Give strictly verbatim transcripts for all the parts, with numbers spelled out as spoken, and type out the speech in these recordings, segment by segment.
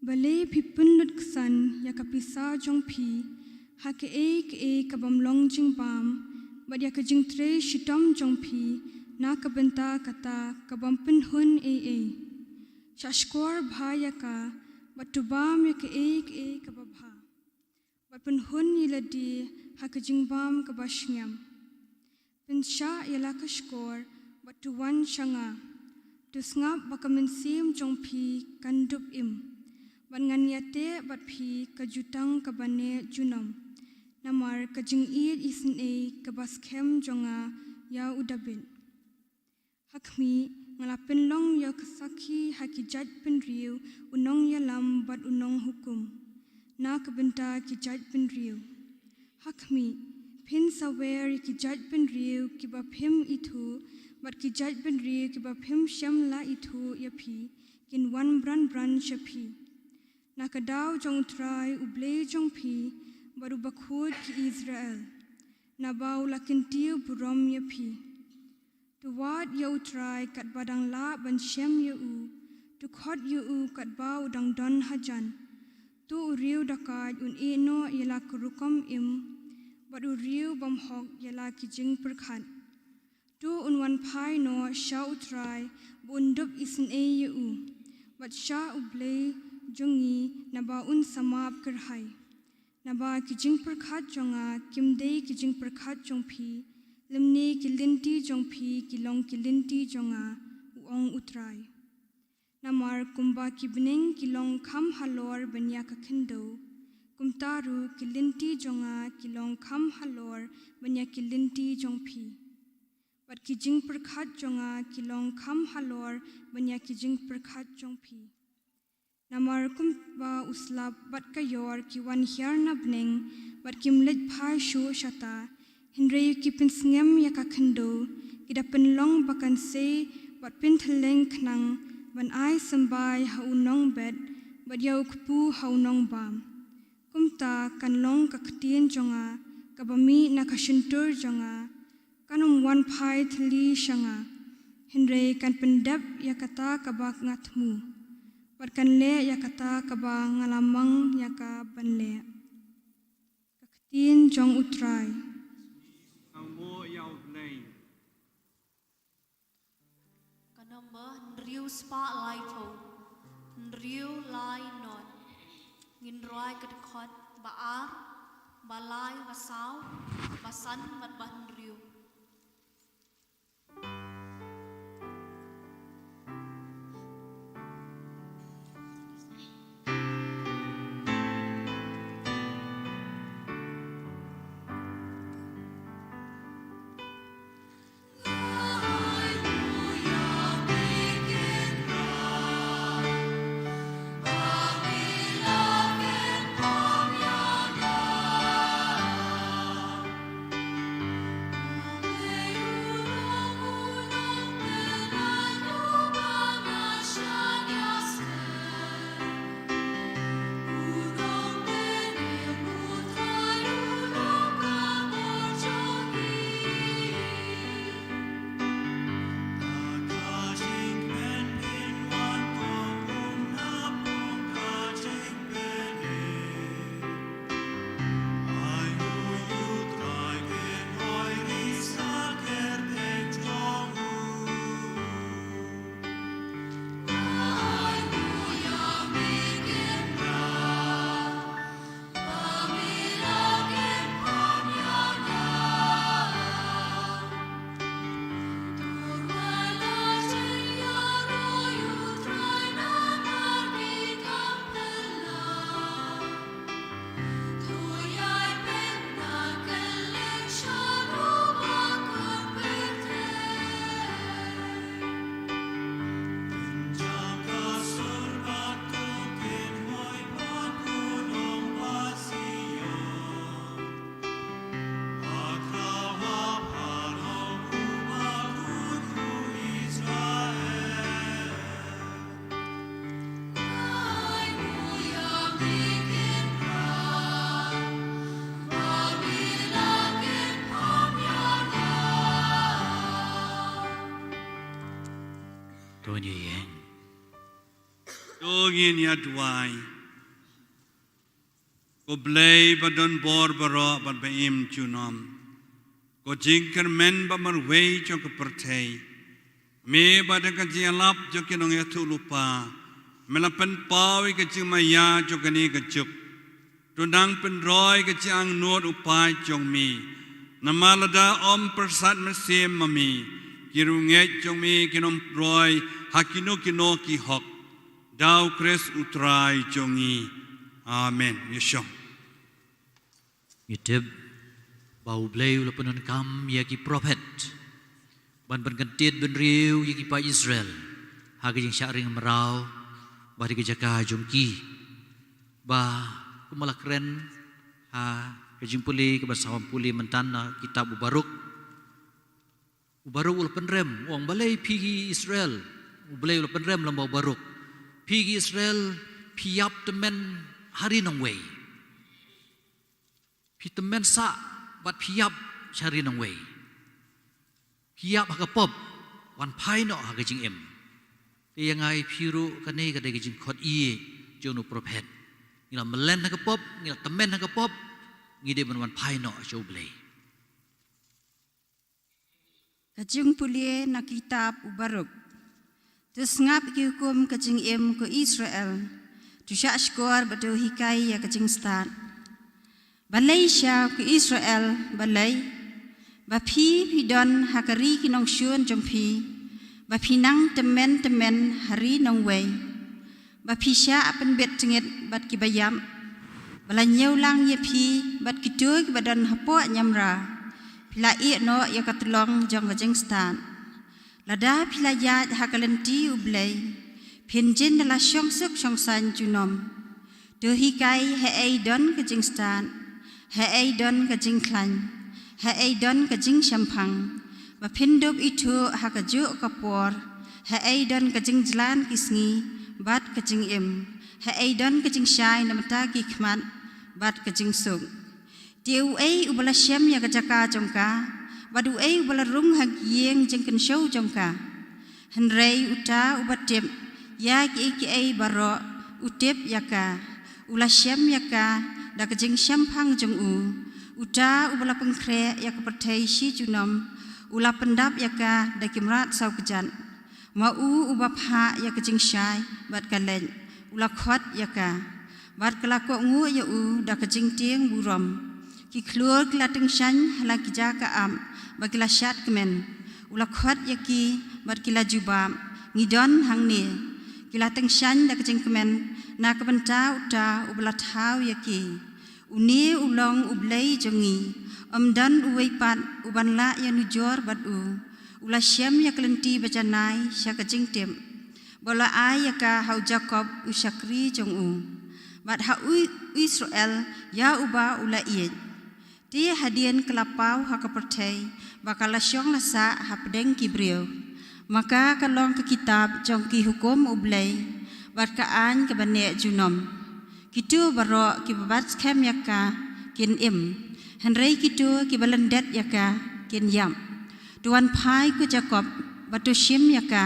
Balei phi pynlut ksan ïa ka pisa jong phi ha kaei kaei ka bym long jingbam, bad ïa ka jingtrei shitom jong phi na ka bynta kata ka bym pynhun ei ei? Shah shkor bha ïa ka, bad to bam ïa kaei kaei kaba bha, bad pynhun ïa lade ha ka jingbam kaba shngiam. Pynshah ïa la ka shkor, bad to wan sha nga. To sngap ba ka mynsiem jong phi kan dup im, bad ngan ïateh bad phi ka jutang kaba neh junom. Namar ka jingïeit isynei kaba skhem jong nga ïa u Dabid. Ha khmih, nga la pynlong ïa u sakhi ha ki jaitbynriew, u nongïalam bad u nonghukum na ka bynta ki jaitbynriew. Ha khmih, phin sawer ïa ki jaitbynriew kiba phim ithuh, bad ki jaitbynriew kiba phim shym la ithuh ïa phi kin wan bran bran sha phi, na ka daw jong U Trai U Blei jong phi, bad U Bakhuid ki Israel, naba u la kyntiew burom ïa phi. To wad ïa U Trai katba dang lah ban shem ïa u, to khot ïa u katba u dang don hajan. To u riew dakait un ïeh noh ïa la ka rukom im, bad u riew bymhok ïa la ki jingpyrkhat. To un wan phai noh sha U Trai, ba un dup isynei ïa u, bad sha U Blei jong ngi, naba un sa map kyrhai. Naba ki jingpyrkhat jong nga kim dei ki jingpyrkhat jong phi, lymne ki lynti jong phi ki long ki lynti jong nga, u ong U Trai. Namar kumba ki bneng ki long kham halor ban ïa ka khyndew, kumta ruh ki lynti jong nga ki long kham halor ban ïa ki lynti jong phi, bad ki jingpyrkhat jong nga ki long kham halor ban ïa ki jingpyrkhat jong phi. Namar kumba u slap bad ka ïor ki wan hiar na bneng, bad kim leit phai shuh shata, hynrei ki pynsngem ïa ka khyndew, ki da pynlong ba kan sei, bad pynthylliej khnang, ban ai symbai ha u nongbet, bad ïa u kpu ha u nongbam. Kumta kan long ka ktien jong nga, kaba mih na ka shyntur jong nga, kan ym wan phai thylli sha nga, hynrei kan pyndep ïa kata kaba nga thmu, bad kan leh ïa kata kaba nga la mang ïa ka ban leh. Ka ktien jong U Trai. Nang buh ïa U Blei. Ka number hynriew spah laiphew, hynriew lai nod. Ngin rwai ka dkhot ba ar, ba lai, ba saw, ba san bad ba hynriew. To ngin ïeng. To Ngin ïa duwai. Ko Blei ba don bor baroh bad ba im junom, ko jingkyrmen ba marwei jong ka pyrthei, me ba da ka jingïalap jong ki nongïathuhlypa me la pynpaw ïa ka jingmaïa jong kane ka juk. To nang pynroi ka jingangnud u paid jong me. Namar lada ym pyrsad mynsiem ma me, ki riewngeit jong me kin ym roi ha kino kino ki hok. Da u Khrist u Trai jong ngi. Amen. Ïa shong. Ngi tip ba u Blei u la pyndonkam ïa ki prophet ban pynkyntiew bynriew ïa ki paid Israel ha ka jingshah ring mraw bad ha ka jaka jong ki. Ba kumba la kren ha ka jingpule kaba sa wan pule mynta na kitab u Baruk. U Baruk u la pynrem, u ong balei phi ki Israel. U Blei u la pynrem lem bad u Baruk. Phi ki Israel, phi ïap tymmen ha ri nongwei. Phi tymmen sah bad phi ïap sha ri nongwei. Phi ïap ha ka pop, wan phai noh ha ka jingim. Te ïa nga ïa phi ruh kane ka dei ka jingkhot ïa jong u prophet. Ngi la mlien ha ka pop, ngi la tymmen ha ka pop, ngi dei ban wan phai noh sha u Blei. Ka jingpule na kitab u Baruk. To sngap ki hukum ka jingim ko Israel. To shah shkor bad to hikai ïa ka jingstad. Balei sha ko Israel, balei? Ba phi phi don ha ka ri ki nongshun jong phi. Ba phi nang tymmen tymmen ha ri nongwei. Ba phi shah pynbit tngit bad kiba ïap. Ba la ñiewlang ïa phi bad kito kiba don hapoh ñiamra. Phi la ïeh noh ïa ka tlong jong ka jingstad. Lada phi la ïaid ha ka lynti u Blei, phin jin da la shong suk shong saiñ junom. To hikai haei don ka jingstad, haei don ka jingkhlaiñ, haei don ka jingshemphang. Ba phin dup ithuh ha kajuh ka por, haei don ka jingjlan ki sngi bad ka jingim, haei don ka jingshai na bynta ki khmat bad ka jingsuk. Te uei uba la shem ïa ka jaka jong ka, bad uei uba la rung ha ka ïing jingkynshew jong ka? Hynrei uta uba tip ïa kiei kiei baroh, u tip ïa ka, u la shem ïa ka da ka jingshemphang jong u. Uta uba la pynkhreh ïa ka pyrthei shi junom, u la pyndap ïa ka da ki mrad saw kjat. Ma u uba phah ïa ka jingshai bad ka leit, u la khot ïa ka. Bad ka la kohnguh ïa u da ka jingtieng burom. Ki khlur ki la tyngshaiñ ha la ki jaka ap, bad ki la shad kmen. U la khot ïa ki bad ki la jubab, ngi don hangne. Ki la tyngshaiñ da ka jingkmen na ka bynta uta uba la thaw ïa ki. Une u long u Blei jong ngi, ym don uwei pat uban lah ïanujor bad u. U la shem ïa ka lynti ba janai sha ka jingtip, ba u la ai ïa ka ha u Jakob u shakri jong u, bad ha u Israel ïa uba u la ïeit. Te hadien ka la paw ha ka pyrthei, ba ka la shong la sah hapdeng ki briew. Ma ka ka long ka kitab jong ki hukum u Blei, bad ka aiñ kaba neh junom. Kito baroh kiba bat skhem ïa ka kin im, hynrei kito kiba lyndet ïa ka kin ïap. To wan phai ko Jakob, bad to shim ïa ka,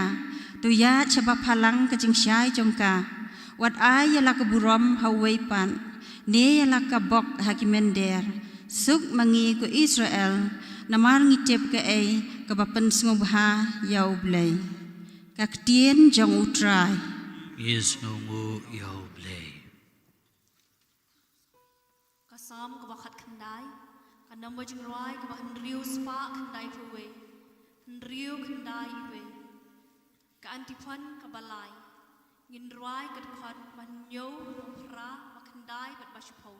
to ïaid shaba phalang ka jingshai jong ka. Wat ai ïa la ka burom ha uwei pat, ne ïa la ka bok ha ki mynder. Suk ma ngi ko Israel, namar ngi tip kaei kaba pynsngewbha ïa u Blei. Ka ktien jong u Trai. Ngi sngewnguh ïa u Blei. Ka Salm kaba khatkhyndai, ka nombor jingrwai kaba hynriew spah khyndai phew wei, hynriew khyndai wei. Ka antiphon kaba lai, ngin rwai ka dkhot ba hynñiew, ba phra, ba khyndai bad ba shiphew.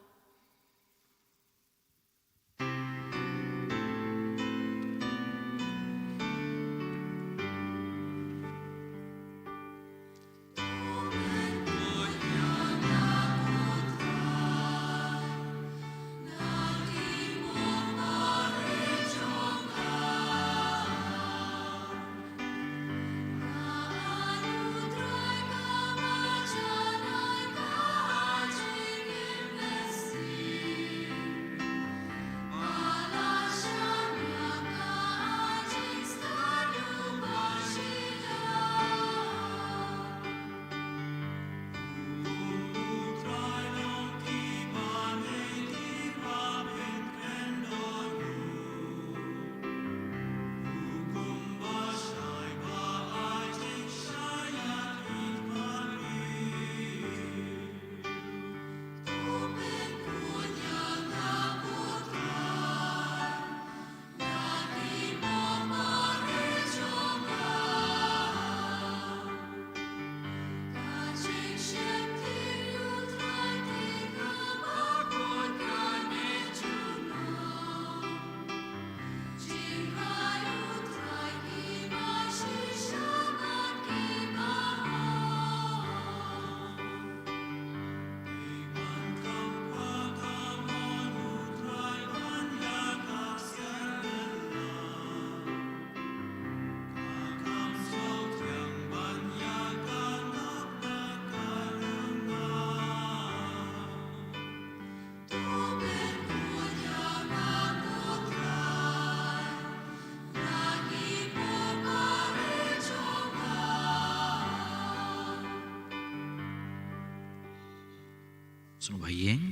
Sngewbha ïeng.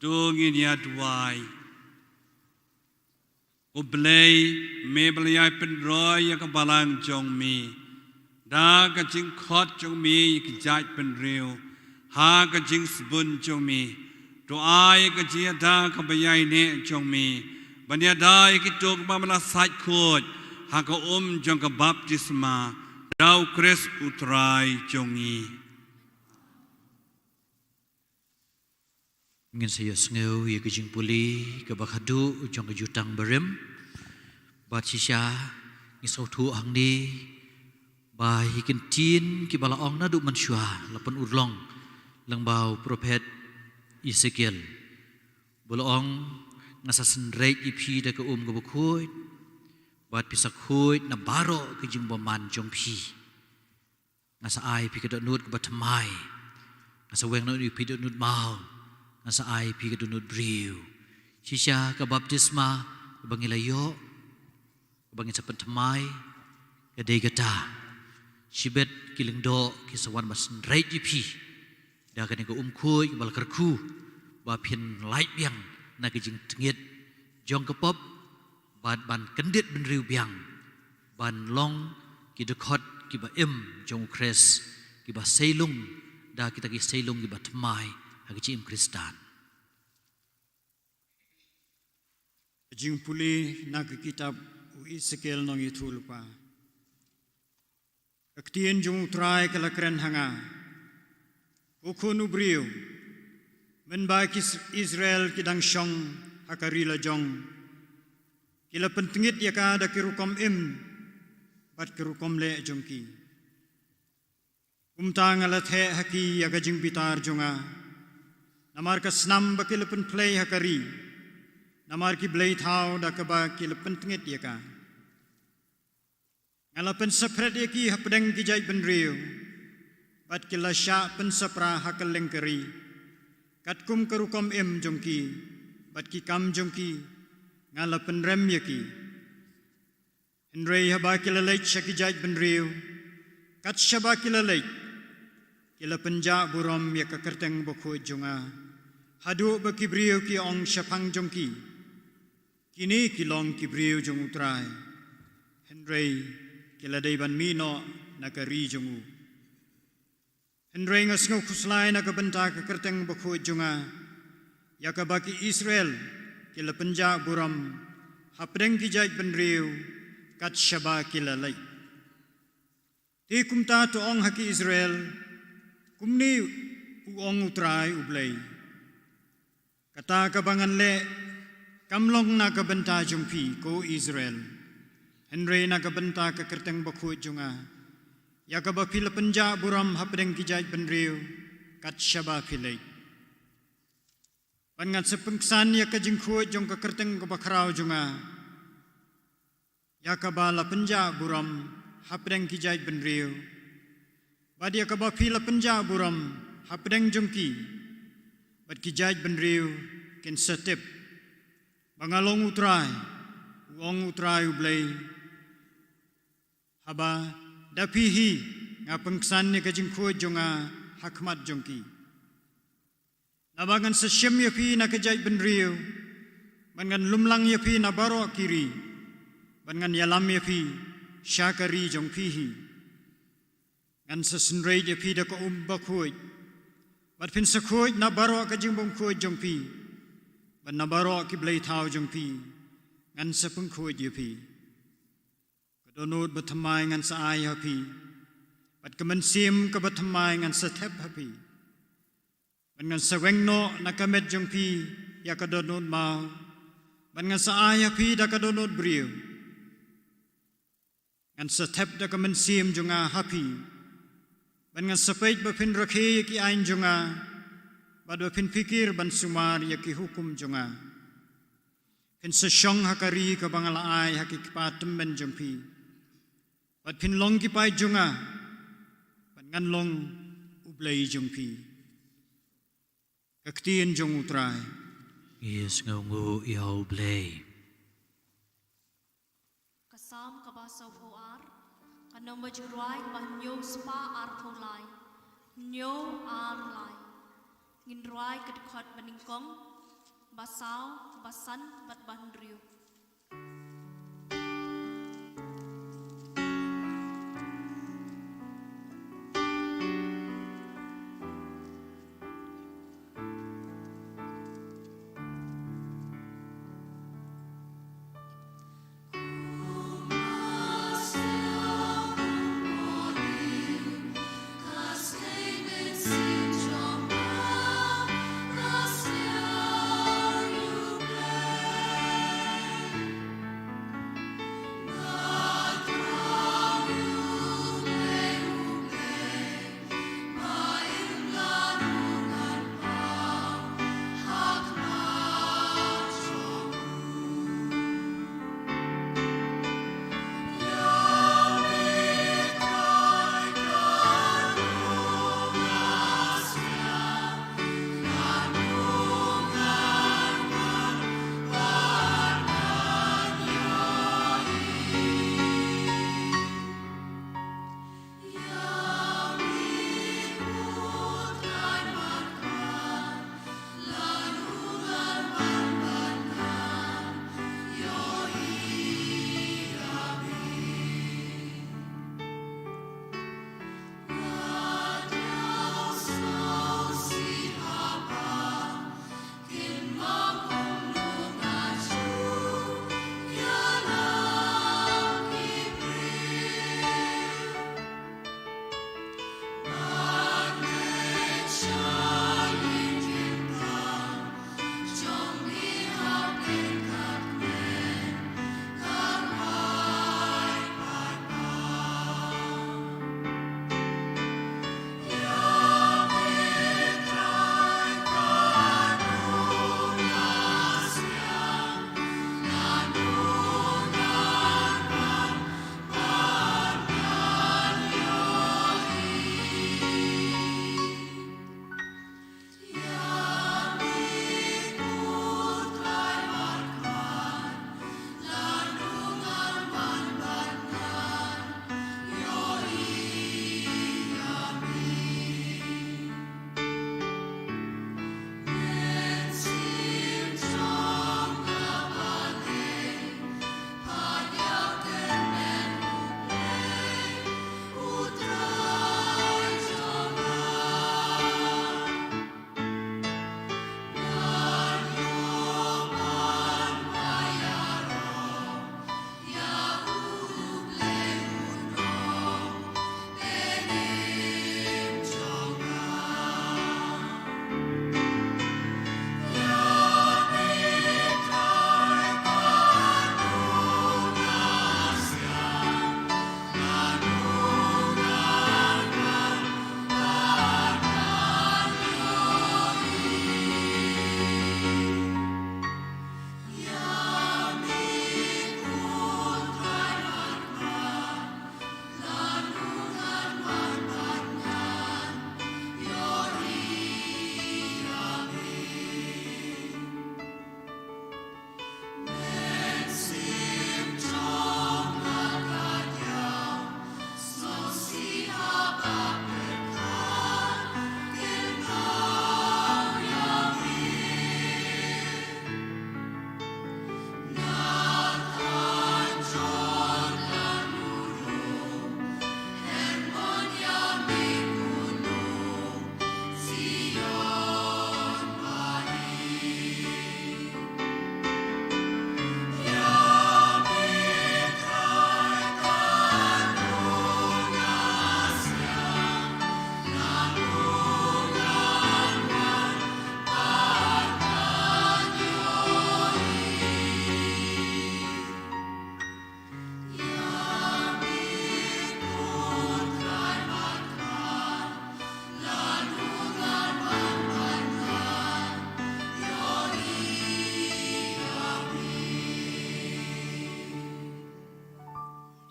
To ngin ïa duwai. Ko Blei, me ba la ïai pynroi ïa ka balang jong me da ka jingkhot jong me ïa ki jaitbynriew ha ka jingsbun jong me. To ai ka jingïada kaba ïaineh jong me ban ïada ïa kito kiba me la sait khuid ha ka um jong ka baptisma da U Khrist U Trai jong ngi. Ngin sa ïohsngew ïa ka jingpule kaba khadduh jong ka Jutang Barim. Bad shisha ngi sngewthuh hangne ba ïa ki ktien kiba la ong naduh mynshuwa la pynurlong lyngba u prophet Esekiel. Ba la ong, nga sa synreit ïa phi da ka um kaba khuid bad phi sa khuid na baroh ka jingbymman jong phi. Nga sa ai phi ka dohnud kaba thymmai. Nga sa weng noh ïa phi dohnud maw. Nga sa ai phi ka dohnud briew. Shisha ka baptisma kaba ngi la ïoh, kaba ngin sa pynthymmai, ka dei kata: shibit ki lyngdoh ki sa wan ban synreit ïa phi da kane ka um khuid kaba la kyrkhu, ba phin lait biang na ka jingtngit jong ka pop, bad ban kyndit bynriew biang ban long ki dkhot kiba im jong U Khrist, kiba sei lung da kita ki sei lung kiba thymmai ha ka jingim Khristan. Ka jingpule na ka kitab u Esekiel nongïathuhlypa. Ka ktien jong U Trai ka la kren ha nga: Ko khun u briew, mynba ki Israel ki dang shong ha ka ri lajong, ki la pyntngit ïa ka da ki rukom im bad ki rukom leh jong ki. Kumta nga la theh ha ki ïa ka jingbitar jong nga namar ka snam ba ki la pynphlei ha ka ri, namar ki blei thaw da kaba ki la pyntngit ïa ka. Nga la pynsaphriang ïa ki hapdeng ki jaitbynriew, bad ki la shah pynsaphriang ha kylleng ka ri, katkum ka rukom im jong ki bad ki kam jong ki, nga la pynrem ïa ki. Hynrei haba ki la leit sha ki jaitbynriew, kat shaba ki la leit, ki la pynjah burom ïa ka kyrteng bakhuid jong nga, haduh ba ki briew ki ong shaphang jong ki, kine ki long ki briew jong U Trai, hynrei ki la dei ban mih noh na ka ri jong u. Hynrei nga sngew khuslai na ka bynta ka kyrteng bakhuid jong nga, ïa kaba ki Israel ki la pynjah burom hapdeng ki jaitbynriew, kat shaba ki la leit. Te kumta to ong ha ki Israel, kumne u ong U Trai U Blei: Kata kaba ngan leh kam long na ka bynta jong phi, ko Israel, hynrei na ka bynta ka kyrteng bakhuid jong nga, ïa kaba phi la pynjah burom hapdeng ki jaitbynriew, kat shaba phi leit. Bad ngan sa pynksan ïa ka jingkhuid jong ka kyrteng kaba khraw jong nga, ïa kaba la pynjah burom hapdeng ki jaitbynriew, bad ïa kaba phi la pynjah burom hapdeng jong ki, bad ki jaitbynriew kin sa tip ba nga long U Trai, u ong U Trai U Blei, haba da phi hi nga pynksan ïa ka jingkhuid jong nga ha khmat jong ki. Naba ngan sa shim ïa phi na ka jaitbynriew, bad ngan lumlang ïa phi na baroh ki ri, bad ngan ïalam ïa phi sha ka ri jong phi hi. Ngan sa synreit ïa phi da ka um bakhuid, bad phin sa khuid na baroh ka jingbymkhuid jong phi, bad na baroh ki blei thaw jong phi ngan sa pynkhuid ïa phi. Ka dohnud bathymmai ngan sa ai ha phi, bad ka mynsiem kaba thymmai ngan sa thep ha phi. Bad ngan sa weng noh na ka met jong phi ïa ka dohnud maw, bad ngan sa ai ha phi da ka dohnud briew. Ngan sa thep da ka mynsiem jong nga ha phi, bad ngan sa peit ba phin rakhe ïa ki aiñ jong nga, bad ba phin phikir ban sumar ïa ki hukum jong nga. Phin sa shong ha ka ri kaba nga la ai ha ki kpa tymmen jong phi, bad phin long ki paid jong nga, bad ngan long U Blei jong phi. Ka ktien jong U Trai. Ngi sngewnguh ïa U Blei. Ka Salm kaba sawphew ar, ka nombor jingrwai kaba hynñiew spah arphew lai, hynñiew ar lai. Ngin rwai ka dkhot banyngkong, basaw, basan, bad bahynriew.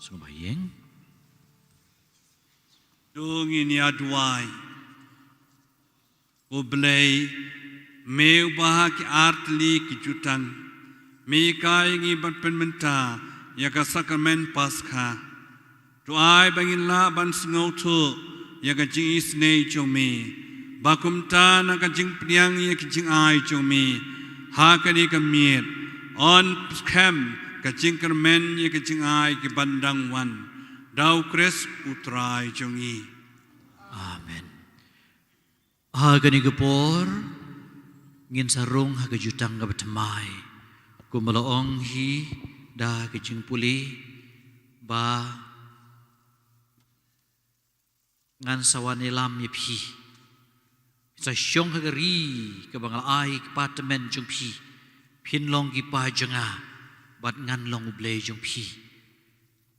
Sngewbha ïeng. To ngin ïa duwai. Ko Blei, me uba ha ki artylli ki jutang me ïakai ïa ngi ban pynmynta ïa ka sakramen Paskha. To ai ba ngin lah ban sngewthuh ïa ka jingisynei jong me Ba kumta na ka jingpdiang ïa ka jingai jong me ha kane ka miet, yn skhem ka jingkyrmen ïa ka jingai ki ban dang wan. Da U Khrist U Trai jong ngi. Amen. Ha kane ka por, ngin sa rung ha ka jutang kaba thymmai. Kumba la ong hi da ka jingpule, ba ngan sa wan ïalam ïa phi. Sa shong ha ka ri kaba nga la ai ki pa tymmen jong phi. Phin long ki pa jong nga, bad ngan long U Blei jong phi.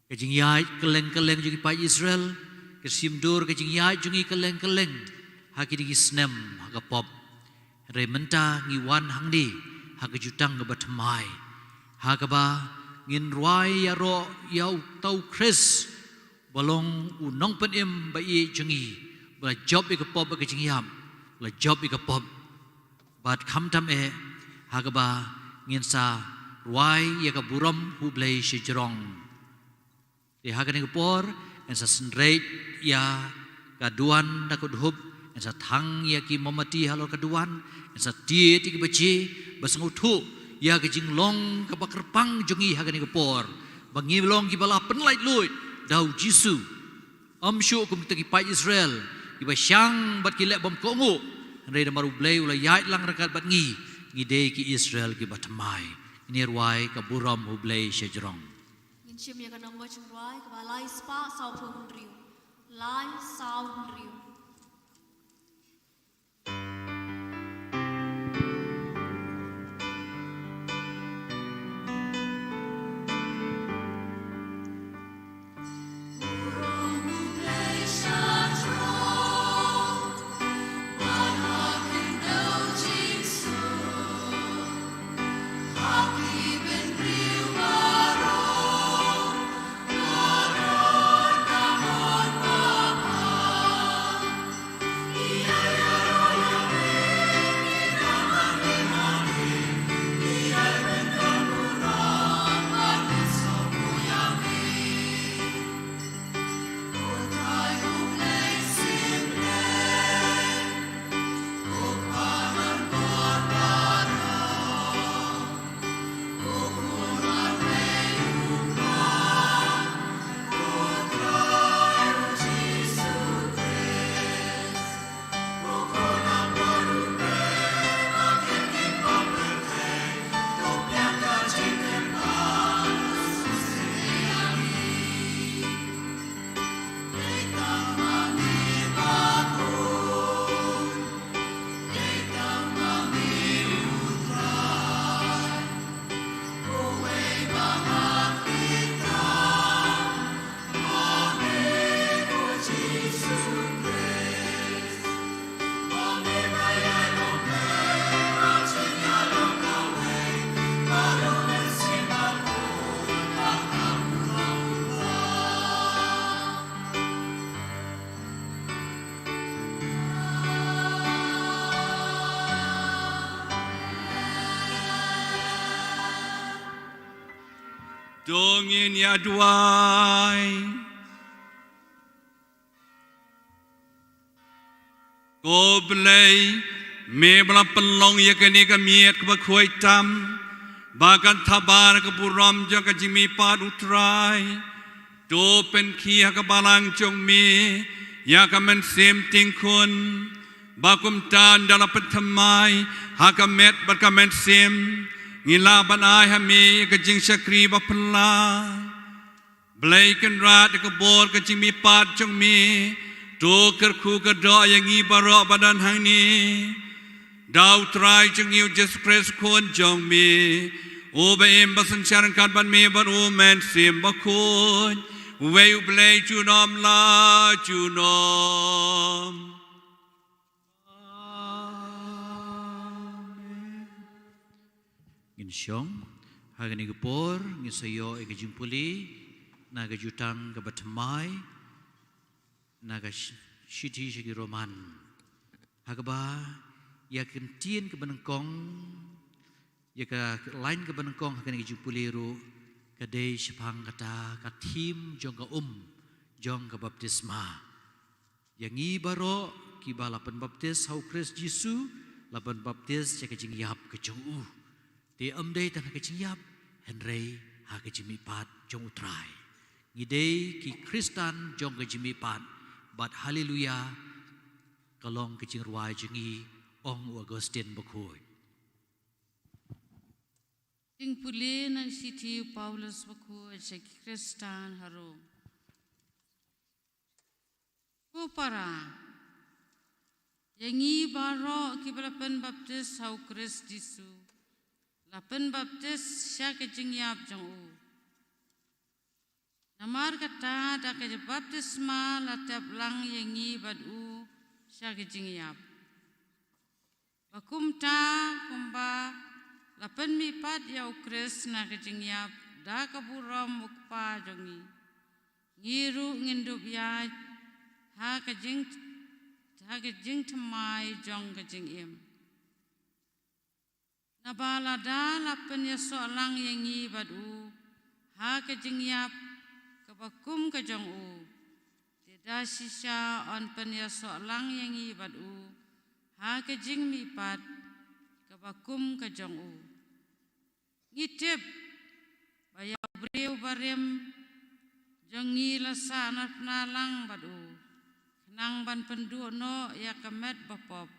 Ka jingïaid kylleng kylleng jong ki paid Israel, ka shim dur ka jingïaid jong ngi kylleng kylleng ha kine ki snem ha ka pop. Hynrei mynta ngi wan hangne ha ka jutang kaba thymmai, ha kaba ngin rwai ïaroh ïa uta U Khrist, ba long u nongpynim ba ïeit jong ngi, ba la jop ïa ka pop bad ka jingïap, la jop ïa ka pop. Bad khamtam eh, ha kaba ngin sa rwai ïa ka burom U Blei shajrong. Te ha kane ka por, yn sa synreit ïa ka duwan da ka dhup, yn sa thang ïa ki momati halor ka duwan, yn sa tied ïa ki baje, ba sngewthuh ïa ka jinglong kaba kyrpang jong ngi ha kane ka por, ba ngi long kiba la pynlait luid da U Jisu. Ym shuh kum kita ki paid Israel, kiba shang bad ki leh bymkohnguh, hynrei namar U Blei u la ïaid lang ryngkat bad ngi, ngi dei ki Israel kiba thymmai. Ngin rwai ka burom U Blei shajrong. Ngin shim ïa ka nongwei jingrwai kaba lai spah sawphew hynriew. Lai saw hynriew. To ngin ïa duwai. Ko Blei, me ba la pynlong ïa kane ka miet kaba khuid tam, ba kan thabar ka burom jong ka jingmihpat U Trai. To pynkhie ha ka balang jong me ïa ka mynsiem tyngkhun, ba kumta ynda la pynthymmai ha ka met bad ka mynsiem, ngin lah ban ai ha me ïa ka jingshakri ba phylla. Blei Kynrad, da ka bor ka jingmihpat jong me, to kyrkhu kyrdoh ïa ngi baroh ba don hangne. Da U Trai jong ngi U Jisu Khrist Khun jong me, uba im bad synshar ryngkat bad me bad U Mynsiem Bakhuid, uwei U Blei junom la junom. Amen. Ngin shong ha kane ka por, ngin sa ïoh ïa ka jingpule na ka jutang kaba thymmai, na ka shi-, shithi sha ki Roman. Ha kaba ïa ka ktien kaba nyngkong, ïa ka lain kaba nyngkong ha kane ka jingpule ruh, ka dei shaphang kata ka thim jong ka um jong ka baptisma. Ïa ngi baroh kiba la pynbaptis ha u Khrist Jisu, la pynbaptis sha ka jingïap ka jong u. Te ym dei tang ha ka jingïap, hynrei ha ka jingmihpat jong u Trai. Ngi dei ki Khristan jong ka jingmihpat, bad haleluya, ka long ka jingrwai jong ngi, ong u Augustine Bakhuid. Jingpule na ka shithi u Paulus Bakhuid sha ki Khristan ha Rom. Ko para, ïa ngi baroh kiba la pynbaptis ha u Khrist Jisu, la pynbaptis sha ka jingïap jong u. Namar kata da ka baptisma la tep lang ïa ngi bad u sha ka jingïap. Ba kumta kumba la pynmihpat ïa u Khrist na ka jingïap da ka burom u Kpa jong ngi, ngi ruh ngin dup ïaid ha ka jing, ha ka jingthymmai jong ka jingim. Naba lada la pynïasoh lang ïa ngi bad u ha ka jingïap kaba kum ka jong u, te da shisha yn pynïasoh lang ïa ngi bad u ha ka jingmihpat kaba kum ka jong u. Ngi tip ba ïa u briew barim jong ngi la sahnarphna lang bad u, khnang ban pynduh noh ïa ka met bapop,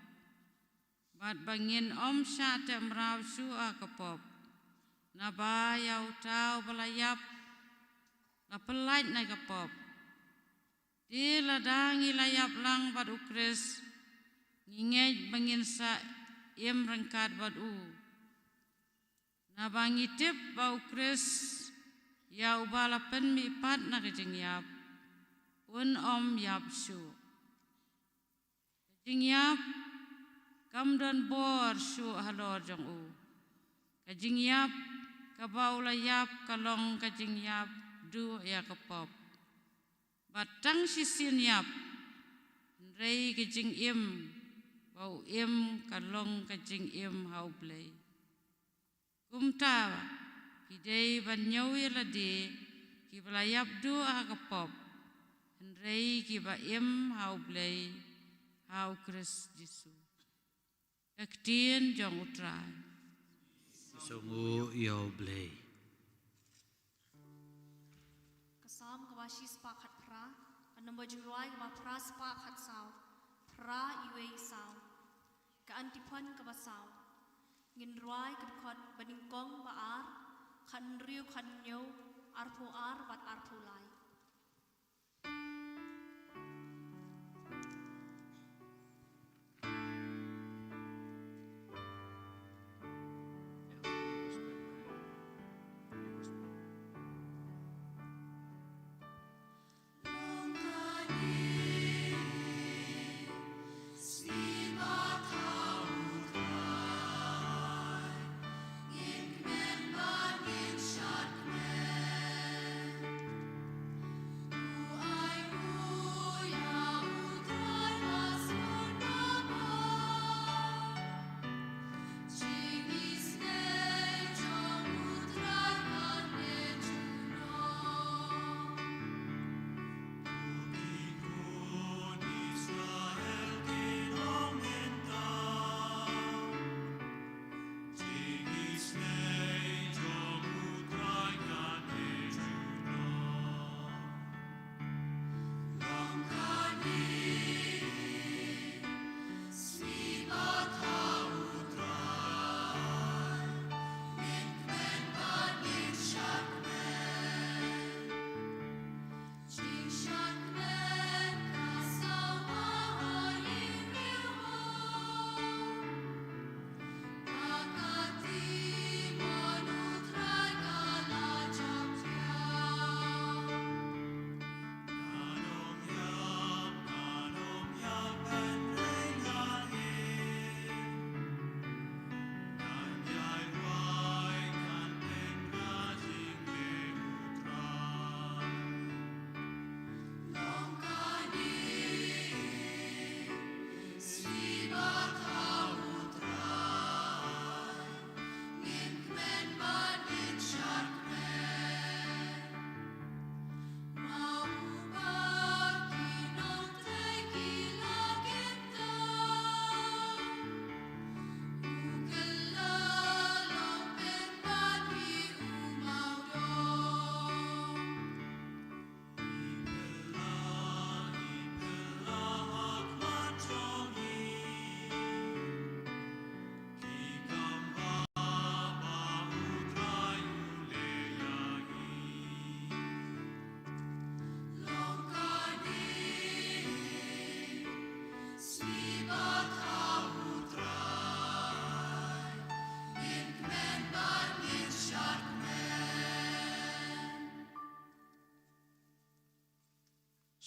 bad ba ngin ym shah teh mraw shuh ha ka pop. Naba ïa uta uba la ïap la pyllait na ka pop. Te lada ngi la ïap lang bad u Khrist, ngi ngeit ba ngin sa im ryngkat bad u. Naba ngi tip ba u Khrist, ïa uba la pynmihpat na ka jingïap, un ym ïap shuh. Ka jingïap kam don bor shuh halor jong u. Ka jingïap kaba u la ïap ka long ka jingïap duh ïa ka pop. Bad tang shisien ïap, hynrei ka jingim ba u im ka long ka jingim ha u Blei. Kumta, phi dei ban ñiew ïa lade kiba la ïap duh ha ka pop, hynrei kiba im ha u Blei, ha u Khrist Jisu. Ka ktien jong u Trai. Sngewnguh ïa u Blei. Ka Salm kaba shispah khatphra, ka nombor jingrwai kaba phra spah khatsaw, phra iwei saw. Ka antiphon kaba saw. Ngin rwai ka dkhot banyngkong ba ar, khathynriew, khathynñiew, arphew ar bad arphew lai.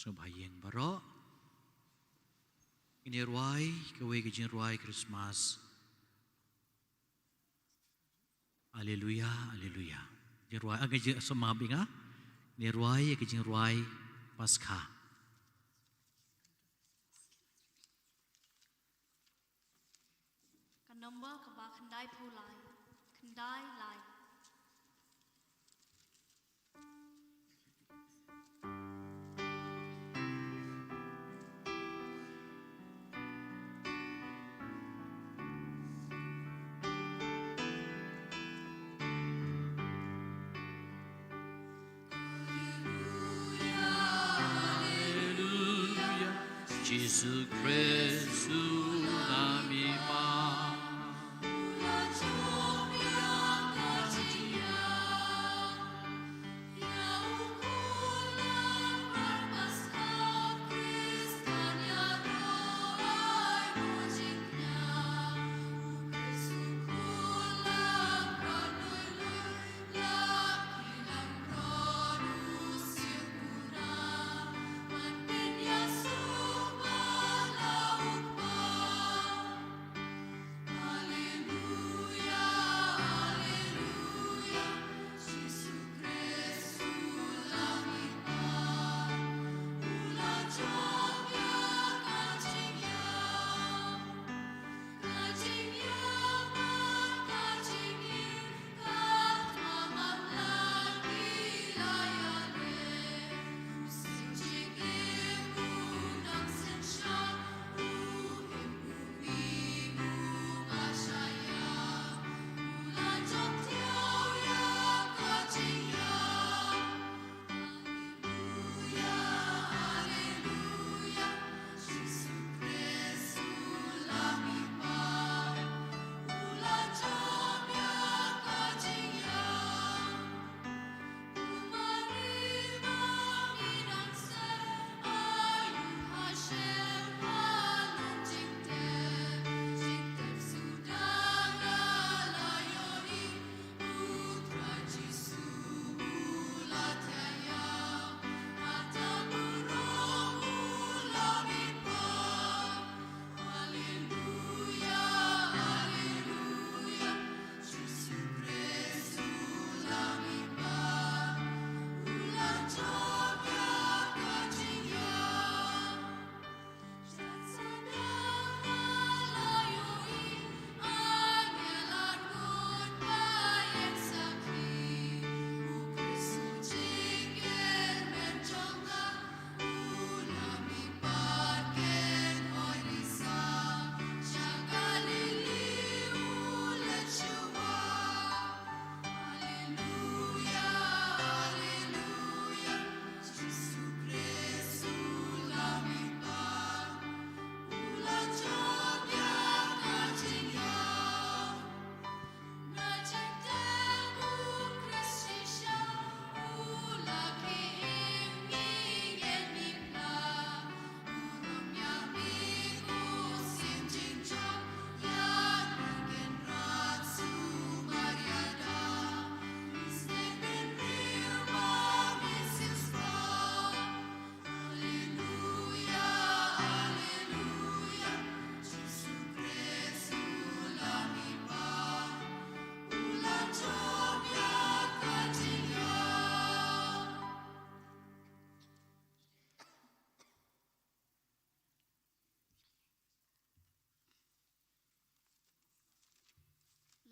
Nub ha ïing baroh. Ngin ïa rwai kawei ka jingrwai Christmas. Alleluia, alleluia. Jingrwai, ah, ka jing, sa map ïa nga. Ngin ïa rwai ka jingrwai Paskha. Ka nombor kaba khyndai phew lai, khyndai lai. Alleluia, Alleluia, Jisu Khrist u Lammirpah.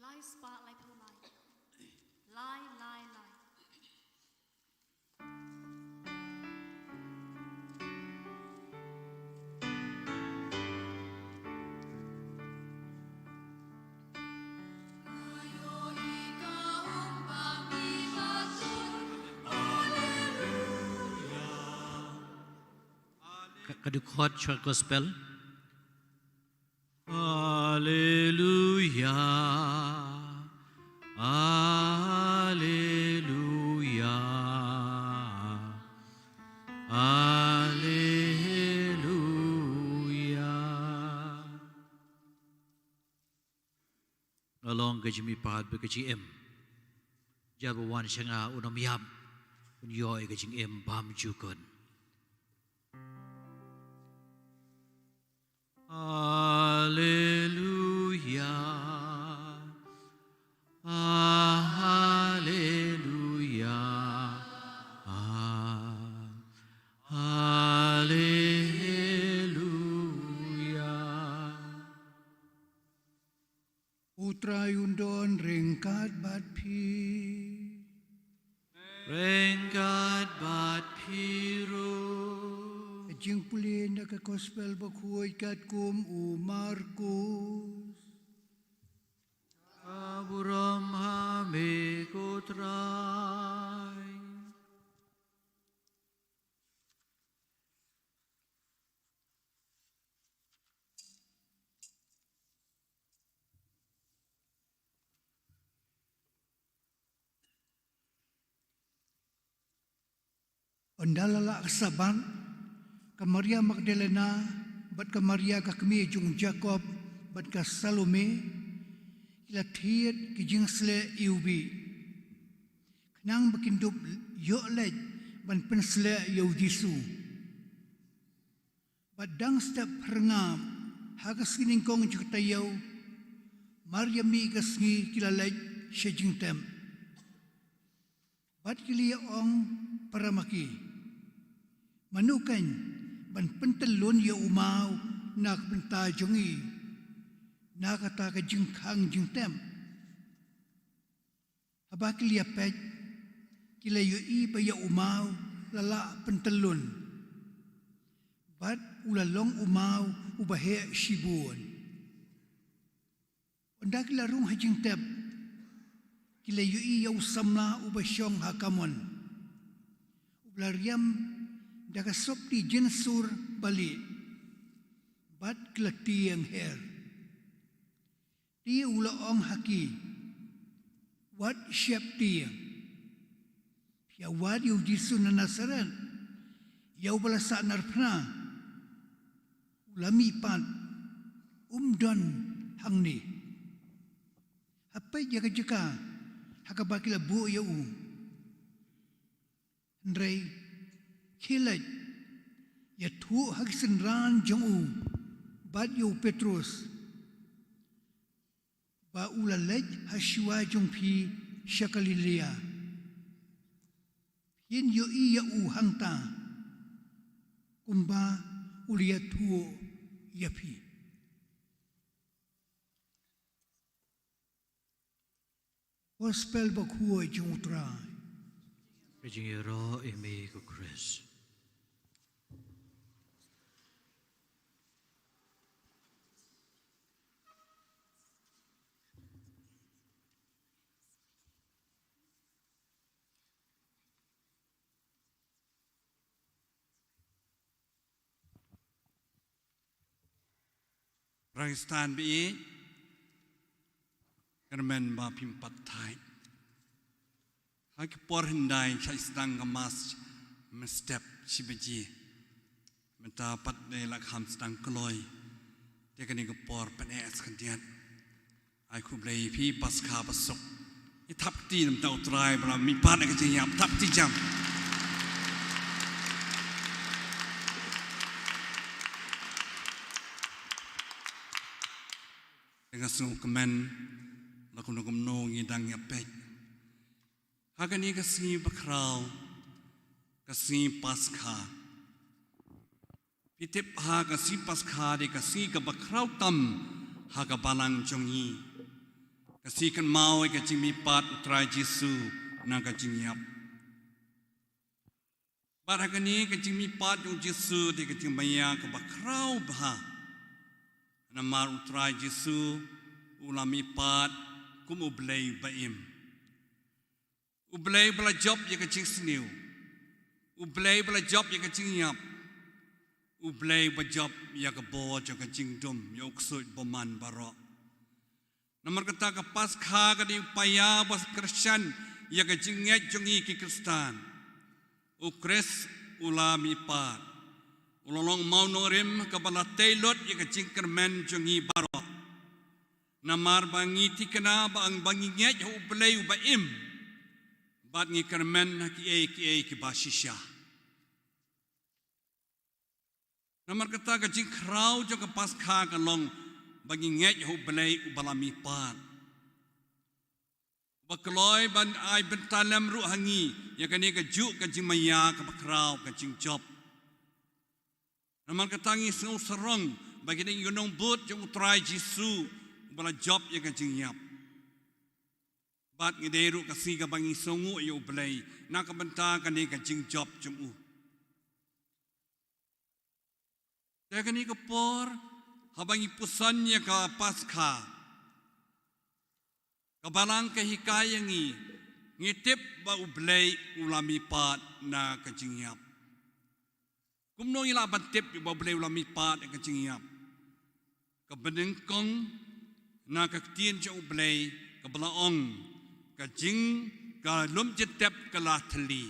Lai spah laiphew lai. Lai, lai, lai. Ka, ka dkhot sha gospel. Alleluia, alleluia, alleluia. Nga long ka jingmihpat bad ka jingim. Jar ba wan sha nga un ym ïap, un ïoh ïa ka jingim bymjukut. Haleluya. Ah, haleluya. Ah, haleluya. U Trai un don ryngkat bad phi. Ryngkat bad phi ruh. Ka jingpule na ka Gospel Bakhuid katkum u Markus. Ka burom ha me ko Trai. Ynda la lah ka Sabbath, ka Maria Magdalena, bad ka Maria ka kmie jong u Jakob, bad ka Salome, ki la thied ki jingsleh ïa u bih, khnang ba kin dup ïoh leit ban pynsleh ïa u Jisu. Bad dang step phyrngab, ha ka sngi nyngkong jong ka taïew, mar ïa mih ka sngi ki la leit sha jingtep. Bad ki la ïa ong para ma ki, mano kein ban pyntyllun ïa u maw na ka bynta jong ngi na kata ka jingkhang jingtep? Haba ki la ïa peit, ki la ïohi ba ïa u maw la lah pyntyllun, bad u la long u maw uba heh shibun. Ynda ki la rung ha jingtep, ki la ïohi ïa u samla uba shong ha kamon, uba la riam da ka sopti jynsur ba lieh, bad ki la tieng her. Te u la ong ha ki, wat sheptieng. Phi ïa wad ïa u Jisu na Nasaret, ïa uba la sahnarphna. U la mihpat, um don hangne. Ha peit ïa ka jaka ha kaba ki la buh ïa u. Hynrei khie leit, ïathuh ha ki synran jong u bad ïa u Petros, ba u la leit ha shuwa jong phi sha Galilea. Phin ïohi ïa u hangta, kumba u la ïathuh ïa phi. Gospel Bakhuid jong u Trai. Ka jingïaroh ïa me ko Khrist. Praise than be. Kyrmen ba phim pat thait. Ha ki por hyndai sa sdang ka Mass mynstep shi baje. Mynta pat dei la kham sdang kloi. Te kane ka por pyneh sa khyndiat. Ai khublei ïa phi Paskha ba suk. Ïa thap kti namar u Trai ba la mihpat na ka jingïap, thap kti jam. Te nga sngewkmen ba kumno kumno ngi dang ïa peit ha kane ka sngi bakhraw, ka sngi Paskha. Phi tip ha ka sngi Paskha dei ka sngi kaba khraw tam ha ka balang jong ngi. Ka sngi kynmaw ïa ka jingmihpat u Trai Jisu na ka jingïap. Bad ha kane ka jingmihpat jong u Jisu dei ka jingmaïa kaba khraw bha. Namar u Trai Jisu u la mihpat kum u Blei ba im. U Blei ba la jop ïa ka jingsniew. U Blei ba la jop ïa ka jingïap. U Blei ba jop ïa ka bor jong ka jingdum, ïa u ksuid bymman baroh. Namar kata ka Paskha ka dei u païa ba kyrshan ïa ka jingngeit jong ngi ki Khristan. U Khrist u la mihpat. U la long mawnongrim kaba la tei lut ïa ka jingkyrmen jong ngi baroh. Namar ba ngi thikna ba ang ba ngi ngeit ha u Blei uba im. Bad ngi kyrmen ha kiei kiei kiba shisha. Namar kata ka jingkhraw jong ka Paskha ka long ba ngi ngeit ha U Blei uba la mihpat, ba kloi ban ai bynta lem ruh ha ngi ïa kane kajuh ka jingmaïa kaba khraw, ka jingjop. Namar kata ngi sngew sarong ba ngi dei ki nongbud jong U Trai Jisu uba la jop ïa ka jingïap. Bad ngi dei ruh ka sngi kaba ngi sngewnguh ïa U Blei na ka bynta kane ka jingjop jong u. Te kane ka por, haba ngi puson ïa ka Paskha, ka Balang ka hikai ïa ngi, ngi tip ba U Blei u la mihpat na ka jingïap. Kumno ngi lah ban tip ba U Blei u la mihpat na ka jingïap? Kaba nyngkong, na ka ktien jong U Blei kaba la ong, ka jing, ka lum jingtep ka la thylli.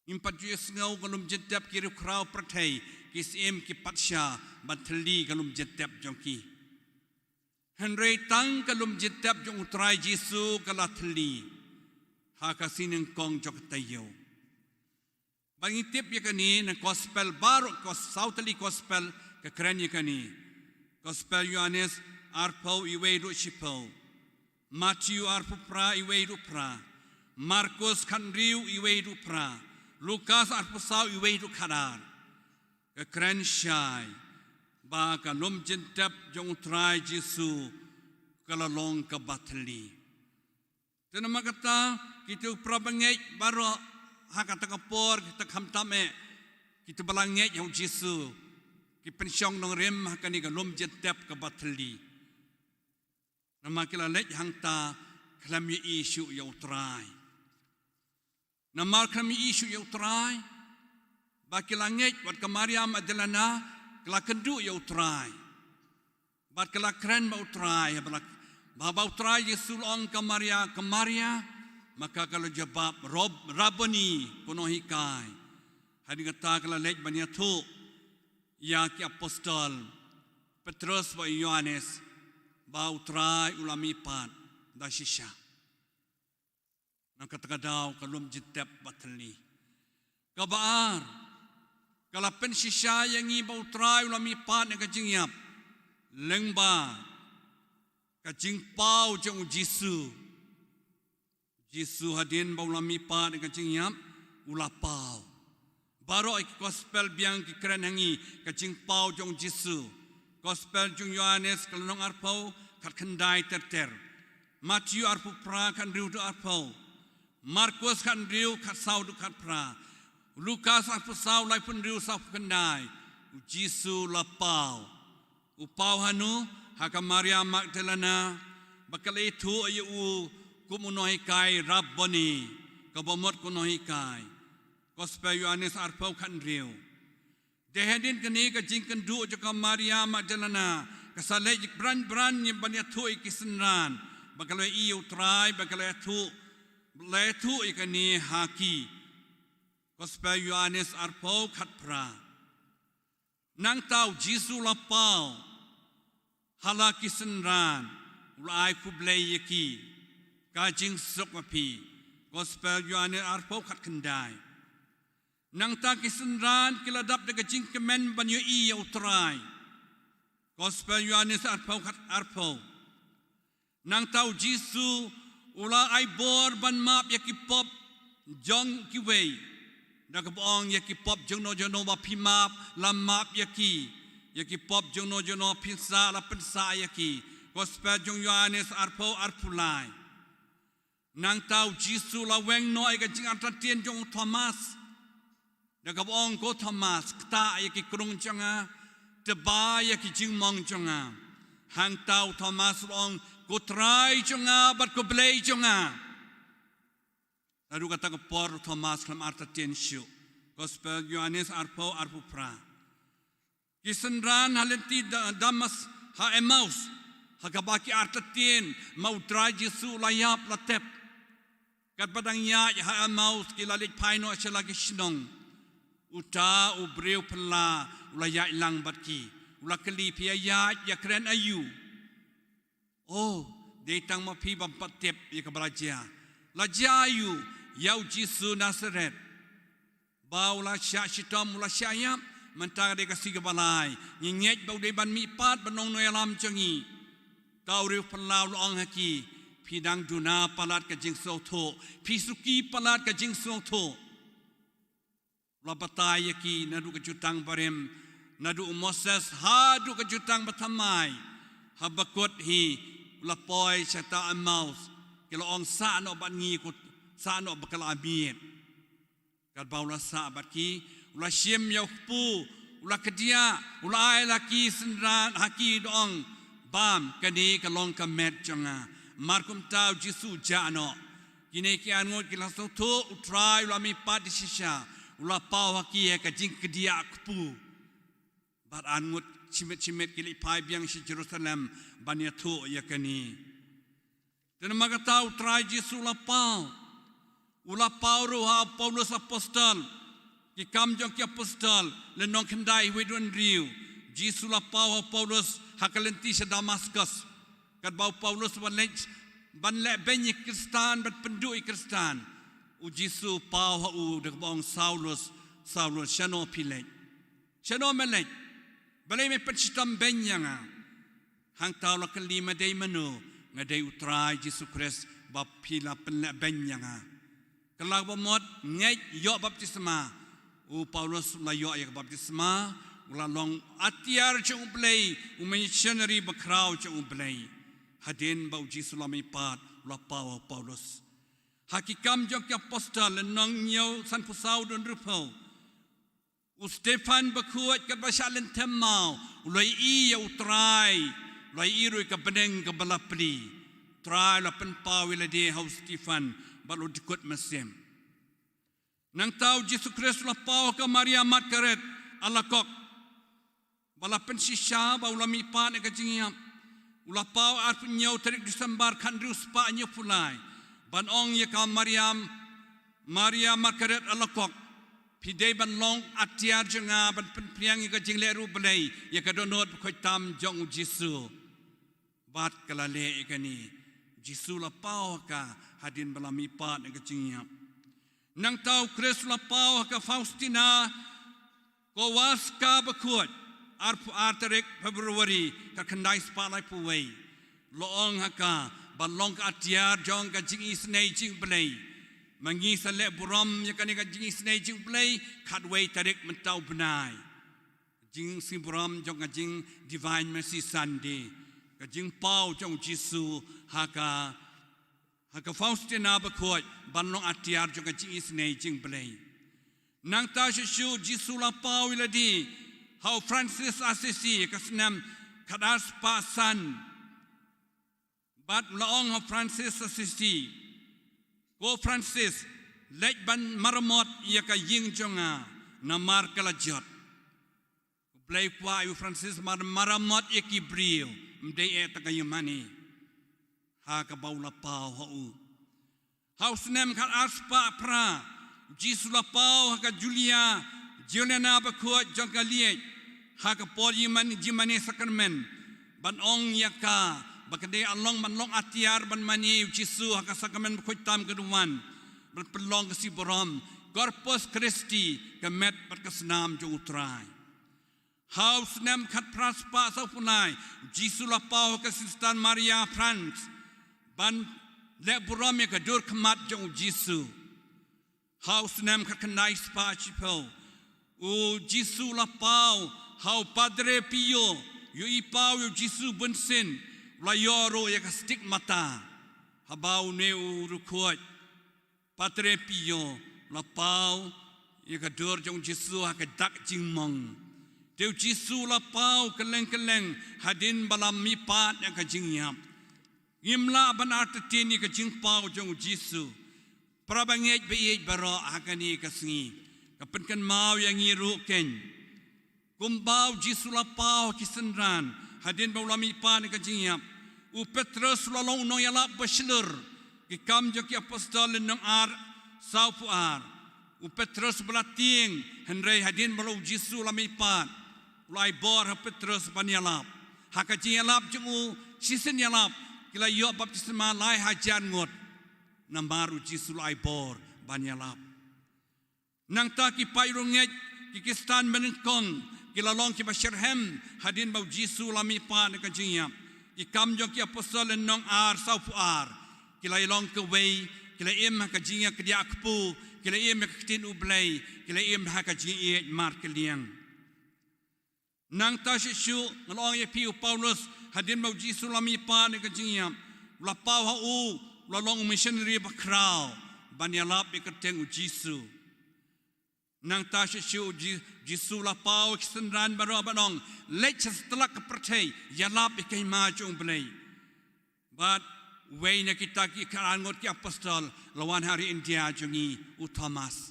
Ngim pat ju ïohsngew ka lum jingtep, ki riewkhraw pyrthei, ki syiem, ki pat shah ban thylli ka lum jingtep jong ki. Hynrei tang ka lum jingtep jong U Trai Jisu ka la thylli ha ka sngi nyngkong jong ka taïew. Ba ngi tip ïa kane na Gospel baroh, kos-, saw tylli Gospel ka kren ïa kane. Gospel Ïoannis arphew, iwei haduh shiphew. Mathaios arphew phra, iwei haduh phra. Markos khathynriew, iwei haduh phra. Lukas arphew saw, iwei haduh khatar. Ka kren shai ba ka lum jingtep jong U Trai Jisu ka la long kaba thylli. Te namar kata, kito para bangeit baroh ha kata ka por, kita khamtam eh, kito ba la ngeit ha U Jisu, ki pynshong nongrim ha kane ka lum jingtep kaba thylli. Namar ki la leit hangta khlem ïohi shuh ïa U Trai. Namar khlem ïohi shuh ïa U Trai, ba ki la ngeit, wat ka Maria Magdalena, ka la kynduh ïa U Trai. Bad ka la kren bad U Trai, ba la, ba, ba U Trai Jisu u la ong, ka Maria, ka Maria, ma ka ka la jubab, Rob-, Rabboni, ko nonghikai. Hadien kata ka la leit ban ïathuh ïa ki apostol Petrus bad Ïoannis ba U Trai u la mihpat da shisha. Na kata ka daw ka lum jingtep ba thylli. Kaba ar, ka la pynshisha ïa ngi ba U Trai u la mihpat na ka jingïap. Lyngba ka jingpaw jong U Jisu. Jisu hadien ba u la mihpat na ka jingïap, u la paw. Baroh ïa ki Gospel biang ki kren ha ngi ka jingpaw jong U Jisu. Gospel jong u Ïoannis ka lynnong arphew, khatkhyndai ter ter. Mathaios arphew phra, khathynriew haduh arphew. Markos khathynriew, khatsaw haduh khatphra. Lukas arphew saw, laiphew hynriew, sawphew khyndai. U Jisu la paw. U paw hano? Ha ka Maria Magdalena, ba ka la ïathuh ïa u kum u nonghikai, Rabboni, kaba mut ko nonghikai. Gospel Ïoannis arphew, khathynriew. Dei hadien kane ka jingkynduh jong ka Maria Magdalena, ka sa leit bran bran ïa ban ïathuh ïa ki synran ba ka la ïohi ïa U Trai, ba ka la ïathuh, la ïathuh ïa kane ha ki. Gospel Ïoannis arphew, khatphra. Nangta U Jisu u la paw ha la ki synran, u la ai khublei ïa ki. Ka jingsuk ma phi. Gospel Ïoannis arphew, khatkhyndai. Nangta ki synran ki la dap da ka jingkmen ban ïohi ïa U Trai. Gospel Ïoannis arphew, khat-, arphew. Nangta U Jisu u la ai bor ban map ïa ki pop jong kiwei. Da kaba ong, ïa ki pop jongno jongno ba phi map, la map ïa ki. Ïa ki pop jongno jongno phin sah, la pynsah ïa ki. Gospel jong u Ïoannis arphew, arphew lai. Nangta U Jisu u la weng noh ïa ka jingartatien jong u Thomas. Da kaba ong, ko Thomas, ktah ïa ki krung jong nga, tba ïa ki jingmong jong nga. Hangta u Thomas u la ong, ko Trai jong nga bad ko Blei jong nga. Naduh kata ka por u Thomas khlem artatien shuh. Gospel Ïoannis arphew, arphew phra. Ki synran ha lynti Da-, Damas, ha Emmaus, ha kaba ki artatien ma U Trai Jisu u la ïap, la tep. Katba dang ïaid ha Emmaus, ki la leit phai noh sha la ki shnong. Uta u briew phylla u la ïaid lang bad ki. U la kylli, phi ïaid ïakren aïu? Oh, dei tang ma phi bym pat tip ïa kaba la jia. La jia aïu? Ïa U Jisu Nasaret. Ba u la shah shitom, u la shah ïap, Mynta ka dei ka sngi kaba lai, ngi ngeit ba u dei ban mihpat ban long nongïalam jong ngi. Te u riewphyllaw u la ong ha ki, phi dang duna palat ka jingsngewthuh, phi suki palat ka jingsngewthuh. U la batai ïa ki naduh ka jutang barim, naduh u Moses haduh ka jutang bathymmai. Haba kut hi u la poi sha ta Emmaus, ki la ong, sah noh bad ngi, ko sah noh bad ka la miet. Katba u la sah bad ki, u la shim ïa u kpu, u la kdiah, u la ai la ki synran ha ki da ong, bam, kane ka long ka met jong nga. Mar kumta u Jisu u jah noh. Kine ki arngut ki la sngewthuh u Trai u la mihpat da shisha, u la paw ha ki ïa ka jingkdiah kpu. Bad arngut shimit shimit ki leit phai biang sha Jerusalem ban ïathuh ïa kane. Te namar kata u Trai Jisu u la paw. U la paw ruh ha u Paulus apostol. Ki Kam jong ki Apostol, lynnong khyndai, wei don riew. Jisu u la paw ha u Paulus ha ka lynti sha Damaskus. Katba u Paulus u leit ban leh beiñ ïa ki Khristan, ban pynduh ïa ki Khristan. U Jisu u paw ha u da kaba ong, Saulus, Saulus, shano phi leit? Shano me leit? Balei me pynshitom beiñ ïa nga? Hangta u la kylli, me dei mano? Nga dei u Trai Jisu Khrist ba phi la pynleh beiñ ïa nga. Kylla ka bamut, ngeit, ïoh baptisma. U Paulus u la ïoh ïa ka baptisma, u la long atiar jong u Blei, u missionary bakhraw jong u Blei. Hadien ba u Jisu u la mihpat, u la paw ha u Paulus. Ha ki Kam jong ki Apostol, lynnong hynñiew, sanphew saw don hynriewphew. U Stephan bakhuid katba shah lynthem maw, u la ïohi ïa u Trai, u la ïohi ruh ïa ka bneng kaba la plie. U Trai u la pynpaw ïa lade ha u Stephan, bad u la dkut mynsiem. Nangta u Jisu Khrist u la paw ha ka Maria Magdalene ha la kok, ba la pynshisha ba u la mihpat na ka jingïap. U la paw arphew hynñiew tarik Disembar khathynriew spah hynñiewphew lai. Ban ong ïa ka Maria, Maria Magdalene ha la kok, phi dei ban long atiar jong nga ban pynphriang ïa ka jingleh riewblei, ïa ka dohnud bakhuid tam jong u Jisu. Bad ka la leh ïa kane. U Jisu u la paw ha ka hadien ba la mihpat na ka jingïap. Nangta u Khrist u la paw ha ka Faustina Kowalska bakhuid, arphew ar tarik February, khatkhyndai spah laiphew wei. La ong ha ka, ban long ka atiar jong ka jingisynei jong u Blei. Ma ngi sa leh burom ïa kane ka jingisynei jong u Blei, khatwei tarik mynta u bnai. Jingsngewburom jong ka jing Divine Mercy Sunday. Ka jingpaw jong u Jisu ha ka, ha ka Faustina bakhuid, ban long atiar jong ka jingisynei jong u Blei. Nangta shuh shuh u Jisu u la paw ïa lade ha u Francis Assisi, ka snem khatar spah san. Bad u la ong ha u Francis Assisi, ko Francis, leit ban maramot ïa ka ïing jong nga, namar ka la jot. U Blei u kwah ïa u Francis ban maramot ïa ki briew, ym dei eh tang ka ïingmane. Ha kaba u la paw ha u. Ha u snem khatar spah phra, u Jisu u la paw ha ka Julia, Juliana bakhuid jong ka Liej, ha ka por ïingmane, jingmane sakramen, ban ong ïa ka, ba ka dei ban long, ban long atiar ban mane ïa u Jisu ha ka sakramen bakhuid tam ka dang wan, ban pynlong ka sngi burom, Corpus Christi, ka met bad ka snam jong u Trai. Ha u snem khatphra spah sawphew lai, u Jisu u la paw ha ka Sister Maria France, ban leh burom ïa ka dur khmat jong u Jisu. Ha u snem khatkhyndai spah shiphew, u Jisu u la paw ha u Padre Pio, ïohi paw ïa u Jisu bunsien, u la ïoh ruh ïa ka stigmata. Haba une u riewkhuid, Padre Pio, u la paw ïa ka dur jong u Jisu ha ka dak jingmong. Te u Jisu u la paw kylleng kylleng hadien ba la mihpat na ka jingïap. Ngim lah ban artatien ïa ka jingpaw jong u Jisu. Para bangeit ba ïeit baroh, ha kane ka sngi, ka pynkynmaw ïa ngi ruh kein. Kumba u Jisu u la paw ha ki synran hadien ba u la mihpat na ka jingïap. U Petros u la long u nongïalap bashlur. Ki Kam jong ki Apostol lynnong ar, sawphew ar. U Petros u ba la tieng, hynrei hadien ba u Jisu u la mihpat, u la ai bor ha u Petros ban ïalap. Ha ka jingïalap jong u shisien ïalap, ki la ïoh baptisma lai hajar ngut. Namar u Jisu u la ai bor ban ïalap. Nangta ki paid riewngeit ki Khristan banyngkong ki la long kiba shitrhem hadien ba u Jisu u la mihpat na ka jingïap. Ki Kam jong ki Apostol lynnong ar, sawphew ar. Ki la long kawei, ki la im ha ka jingïakdiah kpu, ki la im ha ka ktien U Blei, ki la im ha ka jingïeit markylliang. Nangta shuh shuh nga la ong ïa phi, u Paulus, hadien ba u Jisu u la mihpat na ka jingïap, u la paw ha u, u la long u missionary bakhraw ban ïalap ïa ka kyrteng u Jisu. Nangta shuh shuh u Ji-, Jisu u la paw ïa ki synran baroh ban ong, leit sha satlak ka pyrthei, ïalap ïa ka hima jong U Blei. Bad uwei na kita ki khatar ngut ki apostol u la wan ha ri India jong ngi, u Thomas.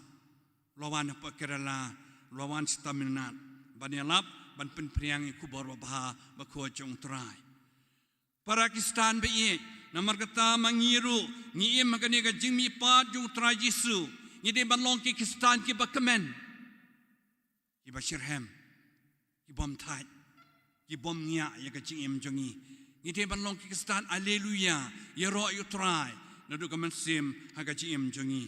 U la wan hapoh Kerala, u la wan sha Tamil Nadu ban ïalap, ban pynphriang ïa ka khubor babha bakhuid jong U Trai. Para Khristan baieit, namar kata ma ngi ruh ngi im ha kane ka jingmihpat jong U Trai Jisu, ngi dei ban long ki Khristan kiba kmen, kiba shitrhem, ki bym thait, ki bym ngiah ïa ka jingim jong ngi. Ngi dei ban long ki Khristan, haleluya, ïaroh ïa U Trai naduh ka mynsiem ha ka jingim jong ngi.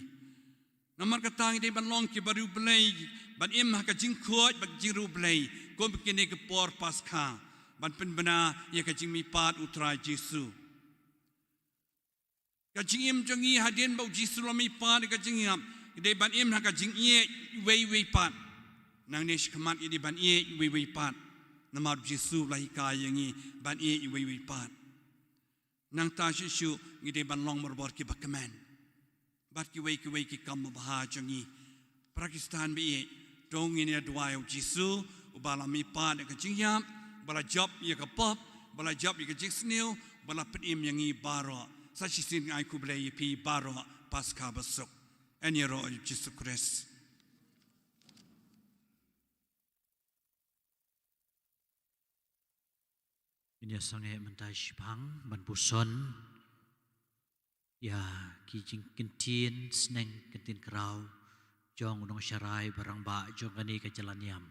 Namar kata ngi dei ban long kiba riewblei, ban im ha ka jingkhuid bad jingriewblei kum kine ki por Paskha, ban pynbna ïa ka jingmihpat U Trai Jisu. Ka jingim jong ngi hadien ba u Jisu u la mihpat na ka jingïap, ngi dei ban im ha ka jingïeit iwei ïa iwei pat. Nangne shakhmat ngi dei ban ïeit iwei ïa iwei pat, namar u Jisu u la hikai ïa ngi ban ïeit iwei ïa iwei pat. Nangta shuh shuh ngi dei ban long barabor kiba kmen bad kiwei kiwei ki kam babha jong ngi. Para Khristan baieit, to ngin ïa duwai ïa u Jisu uba la mihpat na ka jingïap, uba la jop ïa ka pop, uba la jop ïa ka jingsniew, uba la pynim ïa ngi baroh. Sa shisien nga ai khublei ïa phi baroh, Paskha basuk. Yn ïaroh ïa u Jisu Khrist. Ngin ïa sangeh mynta shiphang ban puson ïa ki jingkyntien sneng, kyntien khraw jong u nongsharai ba rangbah jong kane ka jylla niam.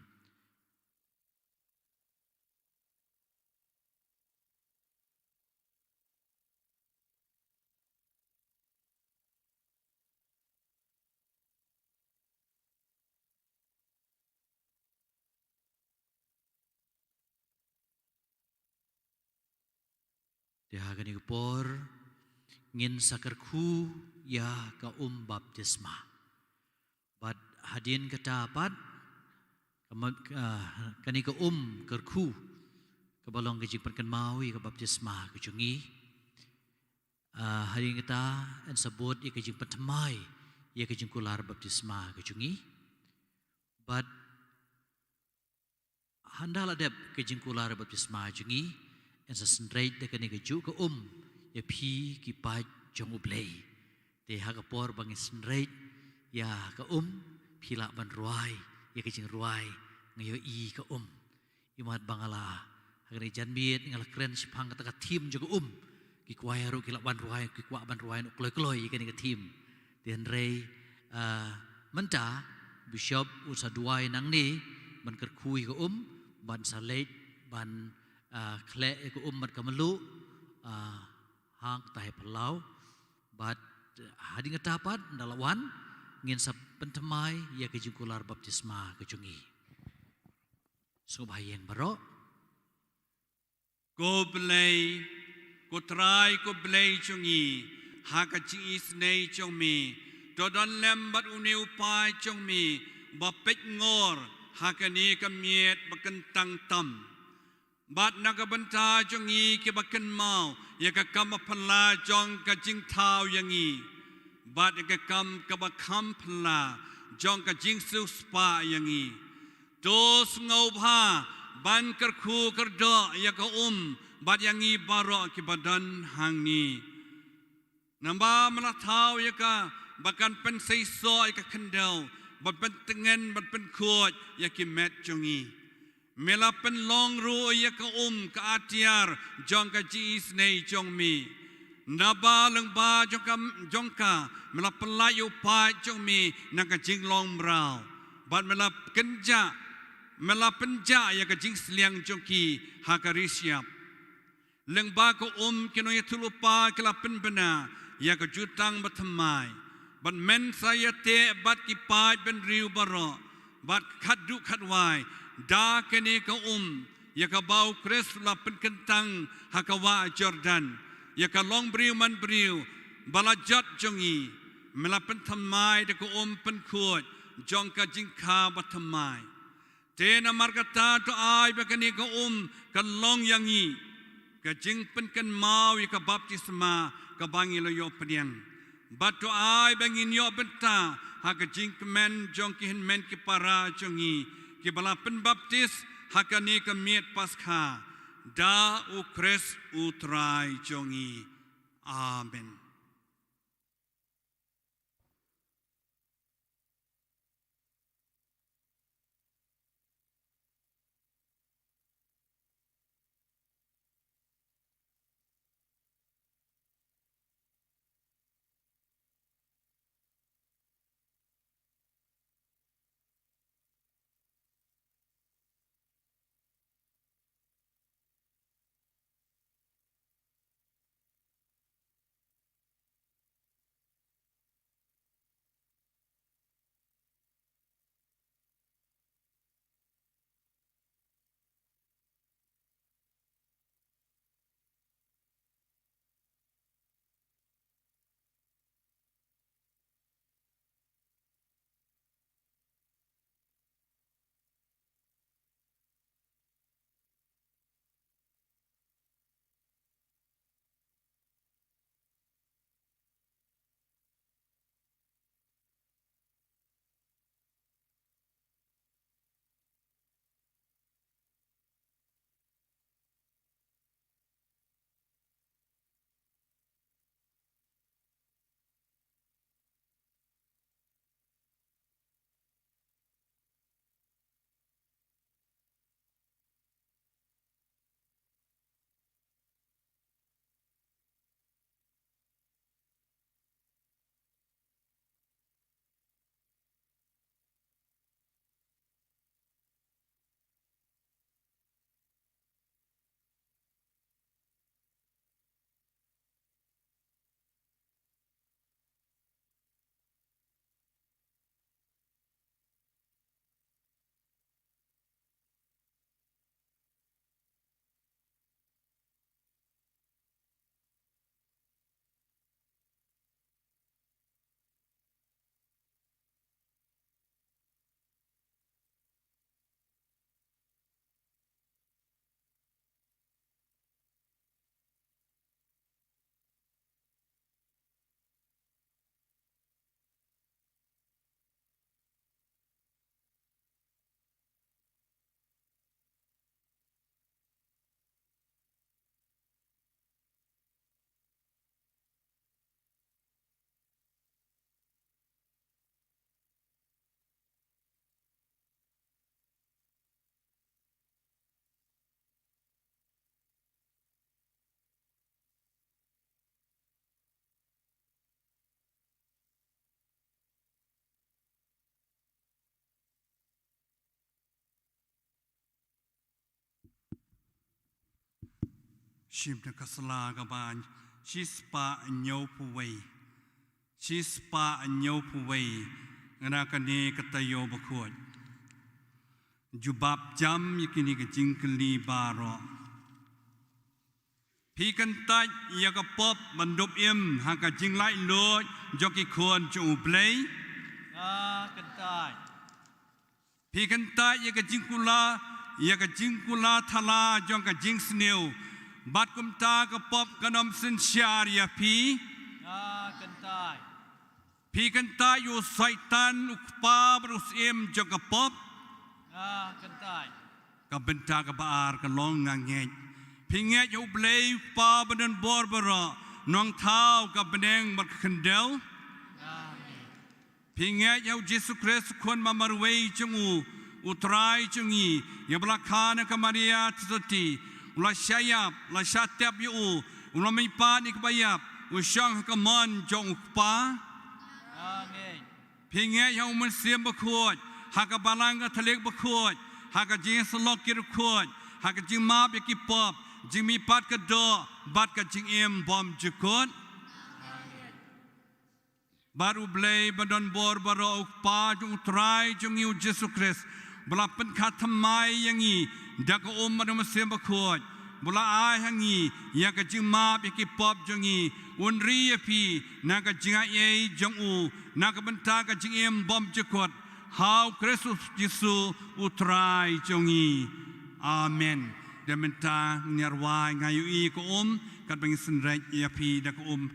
Te ha kane ka por ngin sa kyrkhu ïa ka um baptisma. Bad hadien kata pat, ka ma-, ka, kane ka um kyrkhu, kaba long ka jingpynkynmaw ïa ka baptisma ka jong ngi. Ah, hadien kata yn sa bud ïa ka jingpynthymmai ïa ka jingkular baptisma ka jong ngi. Bad hynda la dep ka jingkular baptisma jong ngi, yn sa synreit da kane kajuh ka um ïa phi ki paid jong U Blei. Te ha ka por ba ngin synreit ïa ka um, phi lah ban rwai ïa ka jingrwai, Nga ïohi ka um. Imat ba nga la, ha kane ka janmiet nga la kren shaphang kata ka theme jong ka um. Ki kwai ruh ki lah ban rwai, ki kwah ban rwai noh kloi kloi ïa kane ka theme. Te hynrei, ah, mynta, Bishop un sa duwai nangne ban kyrkhu ïa ka um, ban sa leit ban, ah, khleh ïa ka um bad ka mluh, ah, hangta ha phyllaw. Bad, ah, hadien kata pat, ynda la wan, ngin sa pynthymmai ïa ka jingkular baptisma ka jong ngi. Sngewbha ïeng baroh. Ko Blei, ko Trai, ko Blei jong ngi, ha ka jingisynei jong me, to don lem bad une u paid jong me uba peit ngor ha kane ka miet ba kyntang tam. Bad na ka bynta jong ngi kiba kynmaw ïa ka kam ba phylla jong ka jingthaw ïa ngi, bad ïa ka kam kaba kham phylla jong ka jingsiewspah ïa ngi, to sngewbha ban kyrkhu kyrdoh ïa ka um bad ïa ngi baroh kiba don hangne. Naba me la thaw ïa ka ba kan pynseisoh ïa ka khyndew, ban pyntngen, ban pynkhuid ïa ki met jong ngi. Me la pynlong ruh ïa ka um ka atiar jong ka jingisynei jong me. Naba lyngba jong ka, jong ka, me la pyllait ïa u paid jong me na ka jinglong mraw. Bad me la kynjah, me la pynjah ïa ka jingsliang jong ki ha ka ri shyiap. Lyngba ka um ki nongïathuhlypa ki la pynbna ïa ka jutang bathymmai. Bad men sa ïateh bad ki paid bynriew baroh, Bad khatduh khatwai, da kane ka um, ïa kaba u Khrist u la pynkyntang ha ka wah Jordan, ïa ka longbriew manbriew ba la jot jong ngi, me la pynthymmai da ka um pynkhuid jong ka jingkha bathymmai. Te namar kata to ai ba kane ka um kan long ïa ngi ka jingpynkynmaw ïa ka baptisma kaba ngi la ïoh pdiang. Bad to ai ba ngin ïoh bynta ha ka jingkmen jong ki hynmen ki para jong ngi kiba la pynbaptis ha kane ka miet Paskha da u Khrist u Trai jong ngi. Amen. Shim na ka sla ka ban, shispah hynñiewphew wei. Shispah hynñiewphew wei. Nga na kane ka taïew bakhuid. Jubab jam ïa kine ki jingkylli baroh. Phi kyntait ïa ka pop ban dum im ha ka jinglaitluid jong ki khun jong U Blei? Nga kyntait. Phi kyntait ïa ka jingkular, ïa ka jingkular thala jong ka jingsniew, bad kumta ka pop kan ym synshar ïa phi? Nga kyntait. Phi kyntait ïa u Soitan, u kpa bad u syiem jong ka pop? Nga kyntait. Ka bynta kaba ar ka long nga ngeit. Phi ngeit ïa U Blei u Kpa badonbor baroh, Nongthaw ka bneng bad ka khyndew? Nga ngeit. Phi ngeit ïa U Jisu Khrist, u Khun bamarwei jong u, U Trai jong ngi, ïa ba la kha na ka Maria Theisotti, u la shah ïap, la shah tep ïa u, u la mihpat na kiba ïap, u shong ha ka mon jong U Kpa? Nga ngeit. Phi ngeit ha U Mynsiem Bakhuid, ha ka Balang Katholik bakhuid, ha ka jingïasyllok ki riewkhuid, ha ka jingmap ïa ki pop, jingmihpat ka doh, bad ka jingim bymjukut? Nga ngeit. Bad U Blei ba don bor baroh, U Kpa jong U Trai jong ngi U Jisu Khrist, ba la pynkha thymmai ïa ngi da ka um bad U Mynsiem Bakhuid, ba la ai ha ngi ïa ka jingmap ïa ki pop jong ngi, un ri ïa phi na ka jingaiei jong u, na ka bynta ka jingim bymjukut, ha U Khrist Jisu U Trai jong ngi. Amen. Da mynta ngin ïa rwai, nga ïohi ka um, katba ngi synreit ïa phi da ka um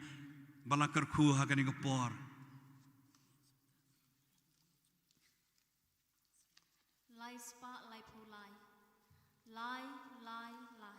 ba la kyrkhu ha kane ka por. Lai spah laiphew lai. Lai, lai, lai.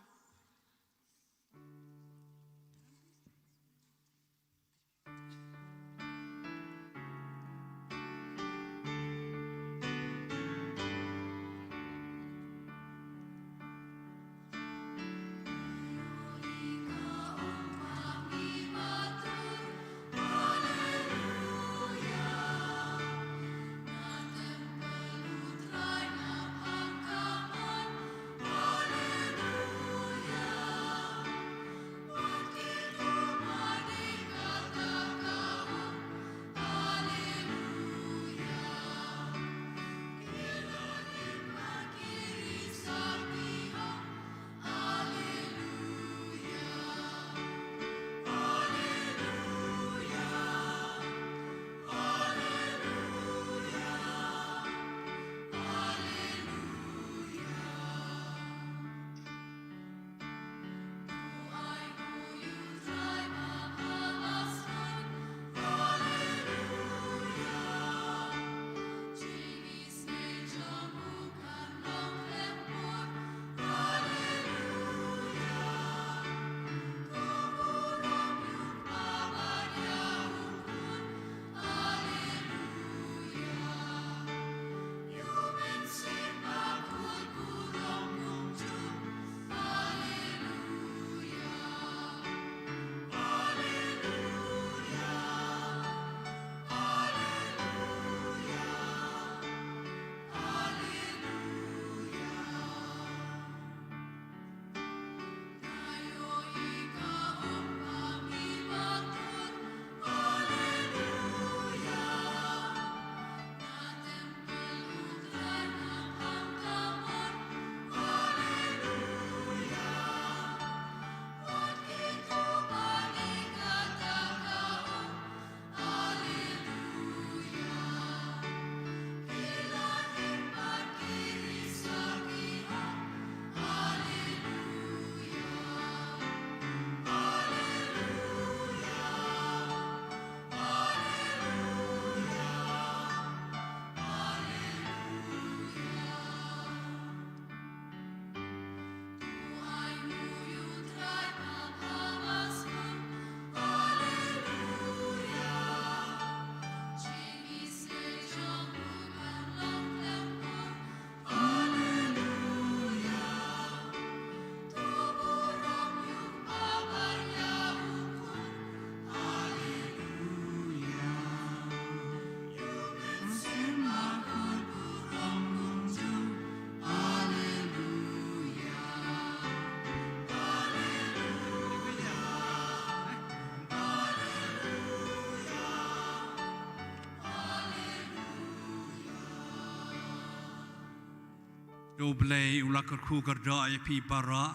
To U Blei u la kyrkhu kyrdoh ïa phi baroh.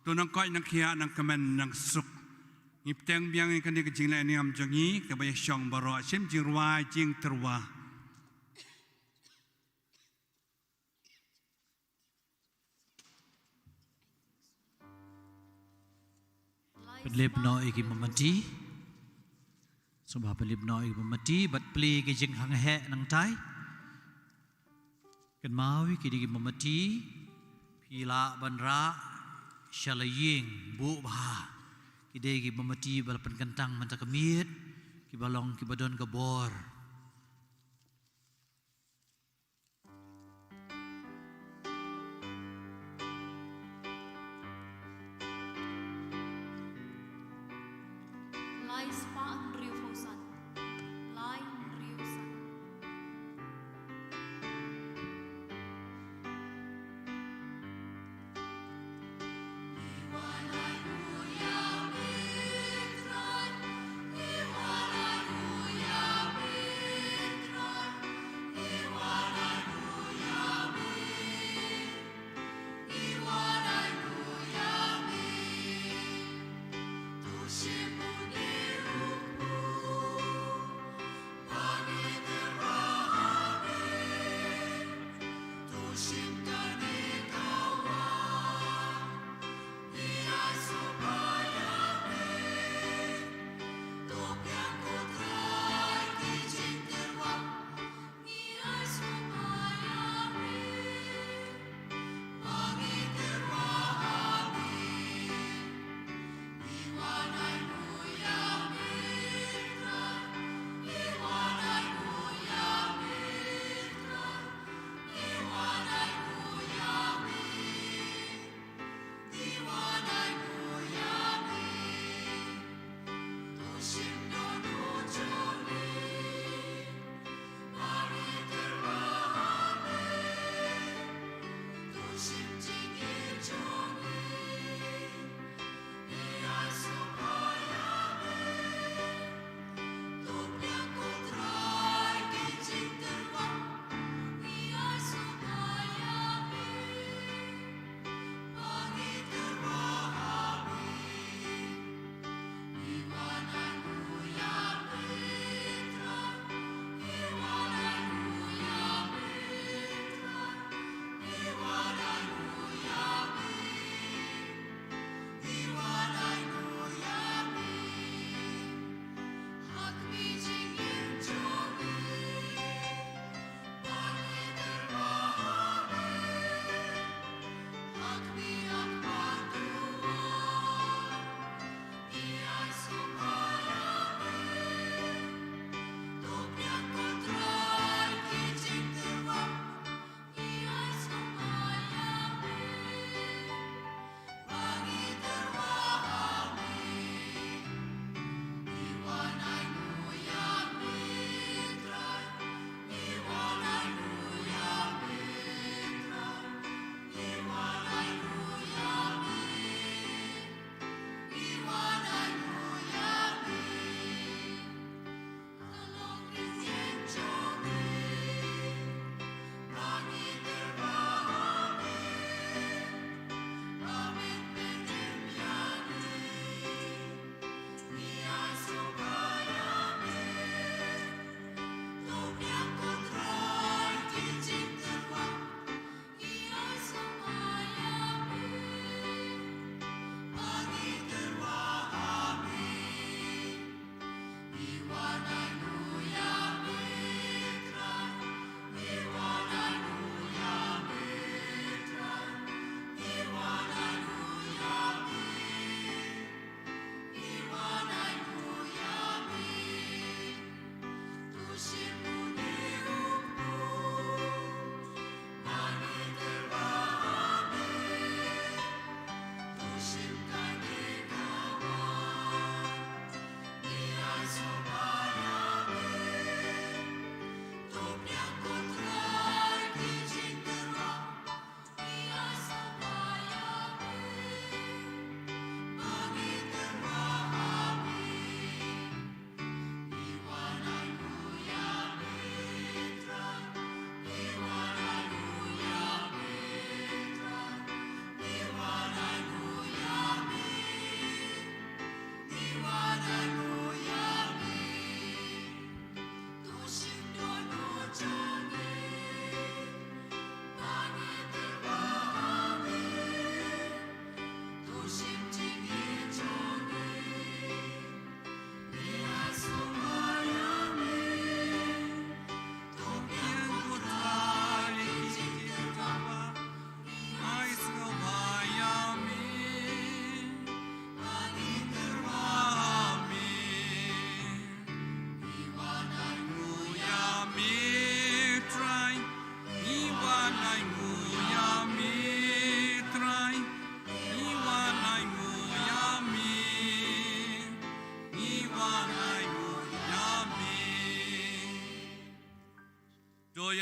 To nang koit nang khiah, nang kmen nang suk. Ngi bteng biang ïa kane ka jingleh niam jong ngi kaba ïashong baroh shim jingrwai jingtyrwa. Pynlip noh ïa ki mombati. Sngewbha pynlip noh ïa ki mombati bad plie ki jingkhang heh nangtai. Kynmaw, ki dei ki mombati phi lah ban rah sha la ïing buh bha. Ki dei ki mombati ba la pynkyntang mynta ka miet, kiba long kiba don ka bor. Lai spah hynriewphew san. Lai hynriew san.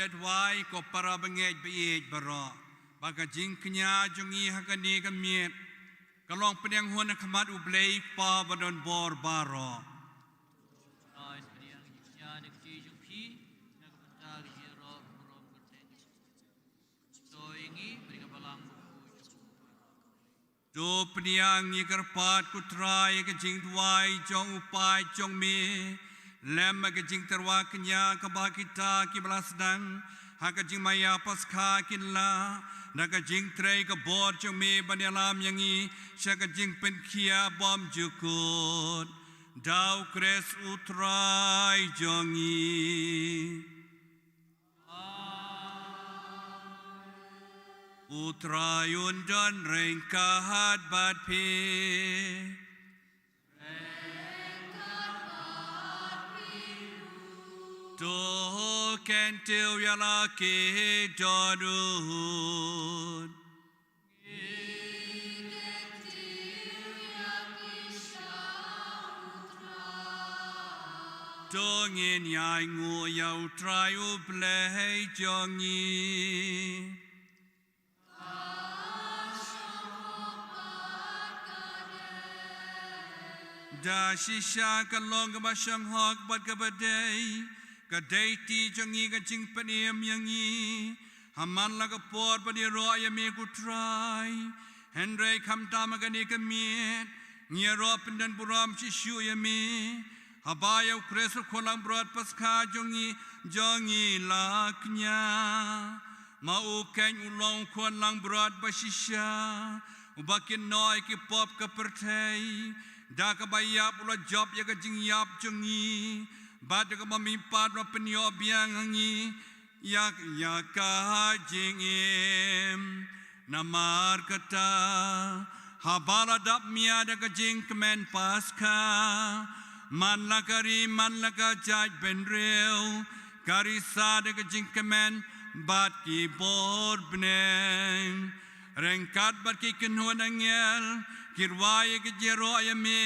Duwai ko para bangeit baieit baroh, ba ka jingkñia jong ngi ha kane ka miet ka long pdiang hun ha khmat U Blei Kpa badonbor baroh. Trai, pdiang jingkñia na ka jingphi na ka bynta ka jingïaroh ka burom kyrteng. To ïa ngi bad ka balang. To pdiang ïa ka kyrpad ko Trai ïa ka jingduwai jong u paid jong me lem bad ka jingtyrwa kñia kaba kita kiba la sdang ha ka jingmaïa Paskha kin lah da ka jingtrei ka bor jong me ban ïalam ïa ngi sha ka jingpynkhiah bymjukut da U Khrist U Trai jong ngi. U Trai un don ryngkat bad phi. To kyntiew ïa la ki dohnud. To ngin ïainguh ïa U Trai U Blei jong ngi. Da shisha ka long kaba shonghok bad kaba dei, ka dei kti jong ngi ka jingpynim ïa ngi ha man la ka por ban ïaroh ïa me ko Trai. Hynrei khamtam ha kane ka miet ngi ïaroh pyndonburom shisha ïa me, haba ïa U Khrist U Khun Langbrot Paskha jong ngi, jong ngi la kñia. Ma u keiñ u long u Khun Langbrot ba shisha, uba kynnoh ïa ki pop ka pyrthei. Da kaba ïap u la jop ïa ka jingïap jong ngi, bad da kaba mihpat u la pynïoh biang ha ngi ïa, ïa ka jingim. Namar kata, haba la dap miat da ka jingkmen Paskha, man la ka ri, man la ka jaitbynriew, ka risa da ka jingkmen bad ki bor bneng. Ryngkat bad ki kynhun angel ki rwai ïa ka jingïaroh ïa me,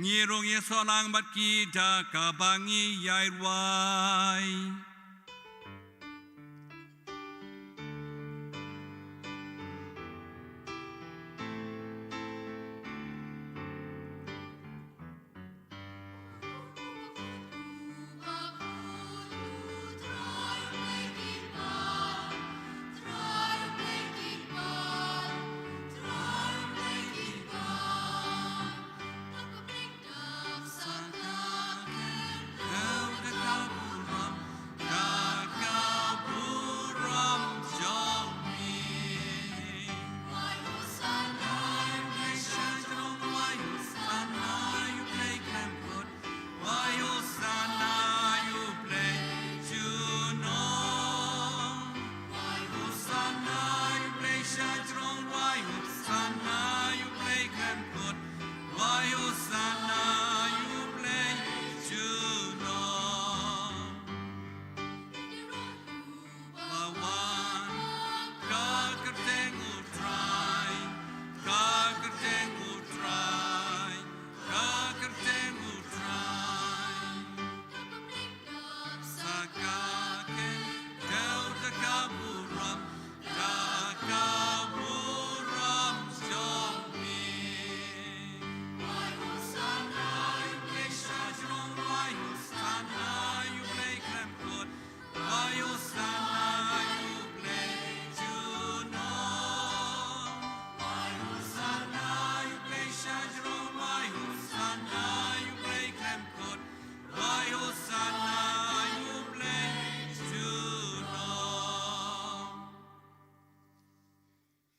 ngi ruh ngi ïasoh lang bad ki da kaba ngi ïai rwai. Ba wan ka kyrteng U Trai, ka kyrteng U Trai, ka kyrteng U Trai. Sa ka kyrteng da ka burom, da ka burom jong me. Wai Hosanna, ïa U Blei sha jrong, wai Hosanna, ïa U Blei khlem kut. Wai Hosanna ïa U Blei junom. Wai Hosanna ïa U Blei sha jrong, wai Hosanna ïa U Blei khlem kut. Wai Hosanna ïa U Blei junom.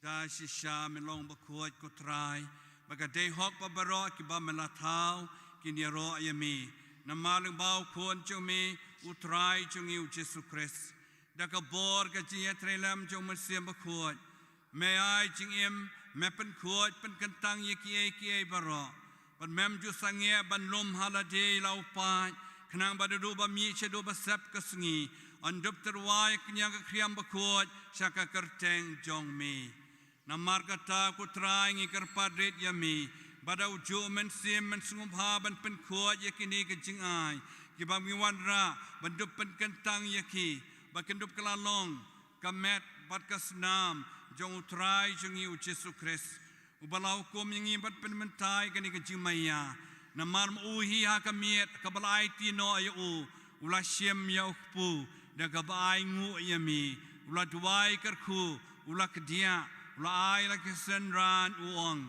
Da shisha me long bakhuid ko Trai, ba ka dei hok ba baroh kiba me la thaw kin ïaroh ïa me. Namar lyngba u Khun jong me, u Trai jong ngi u Jisu Khrist. Da ka bor ka jingïatreilang jong u Mynsiem Bakhuid, me ai jingim, me pynkhuid pynkyntang ïa kiei kiei baroh. Bad mem ju sangeh ban lum ha lade la u paid, khnang ba naduh ba mih shaduh ba sep ka sngi, yn dup tyrwa ïa ka kñia ka khriam bakhuid sha ka kyrteng jong me. Namar kata ko Trai ngi kyrpad rit ïa me, ba da ujuh u Mynsiem men sngewbha ban pynkhuid ïa kine ki jingai, kiba me wanrah ban dup pynkyntang ïa ki. ba kin dup kylla long ka met bad ka snam jong U Trai jong ngi U Jisu Khrist, uba la hukum ïa ngi bad pynmynta ïa kane ka jingmaïa. Namar ma u hi ha ka miet kaba la aiti noh ïa u, u la shim ïa u kpu da kaba ainguh ïa me, u la duwai kyrkhu, u la kdiah, u la ai la ki synran, u ong: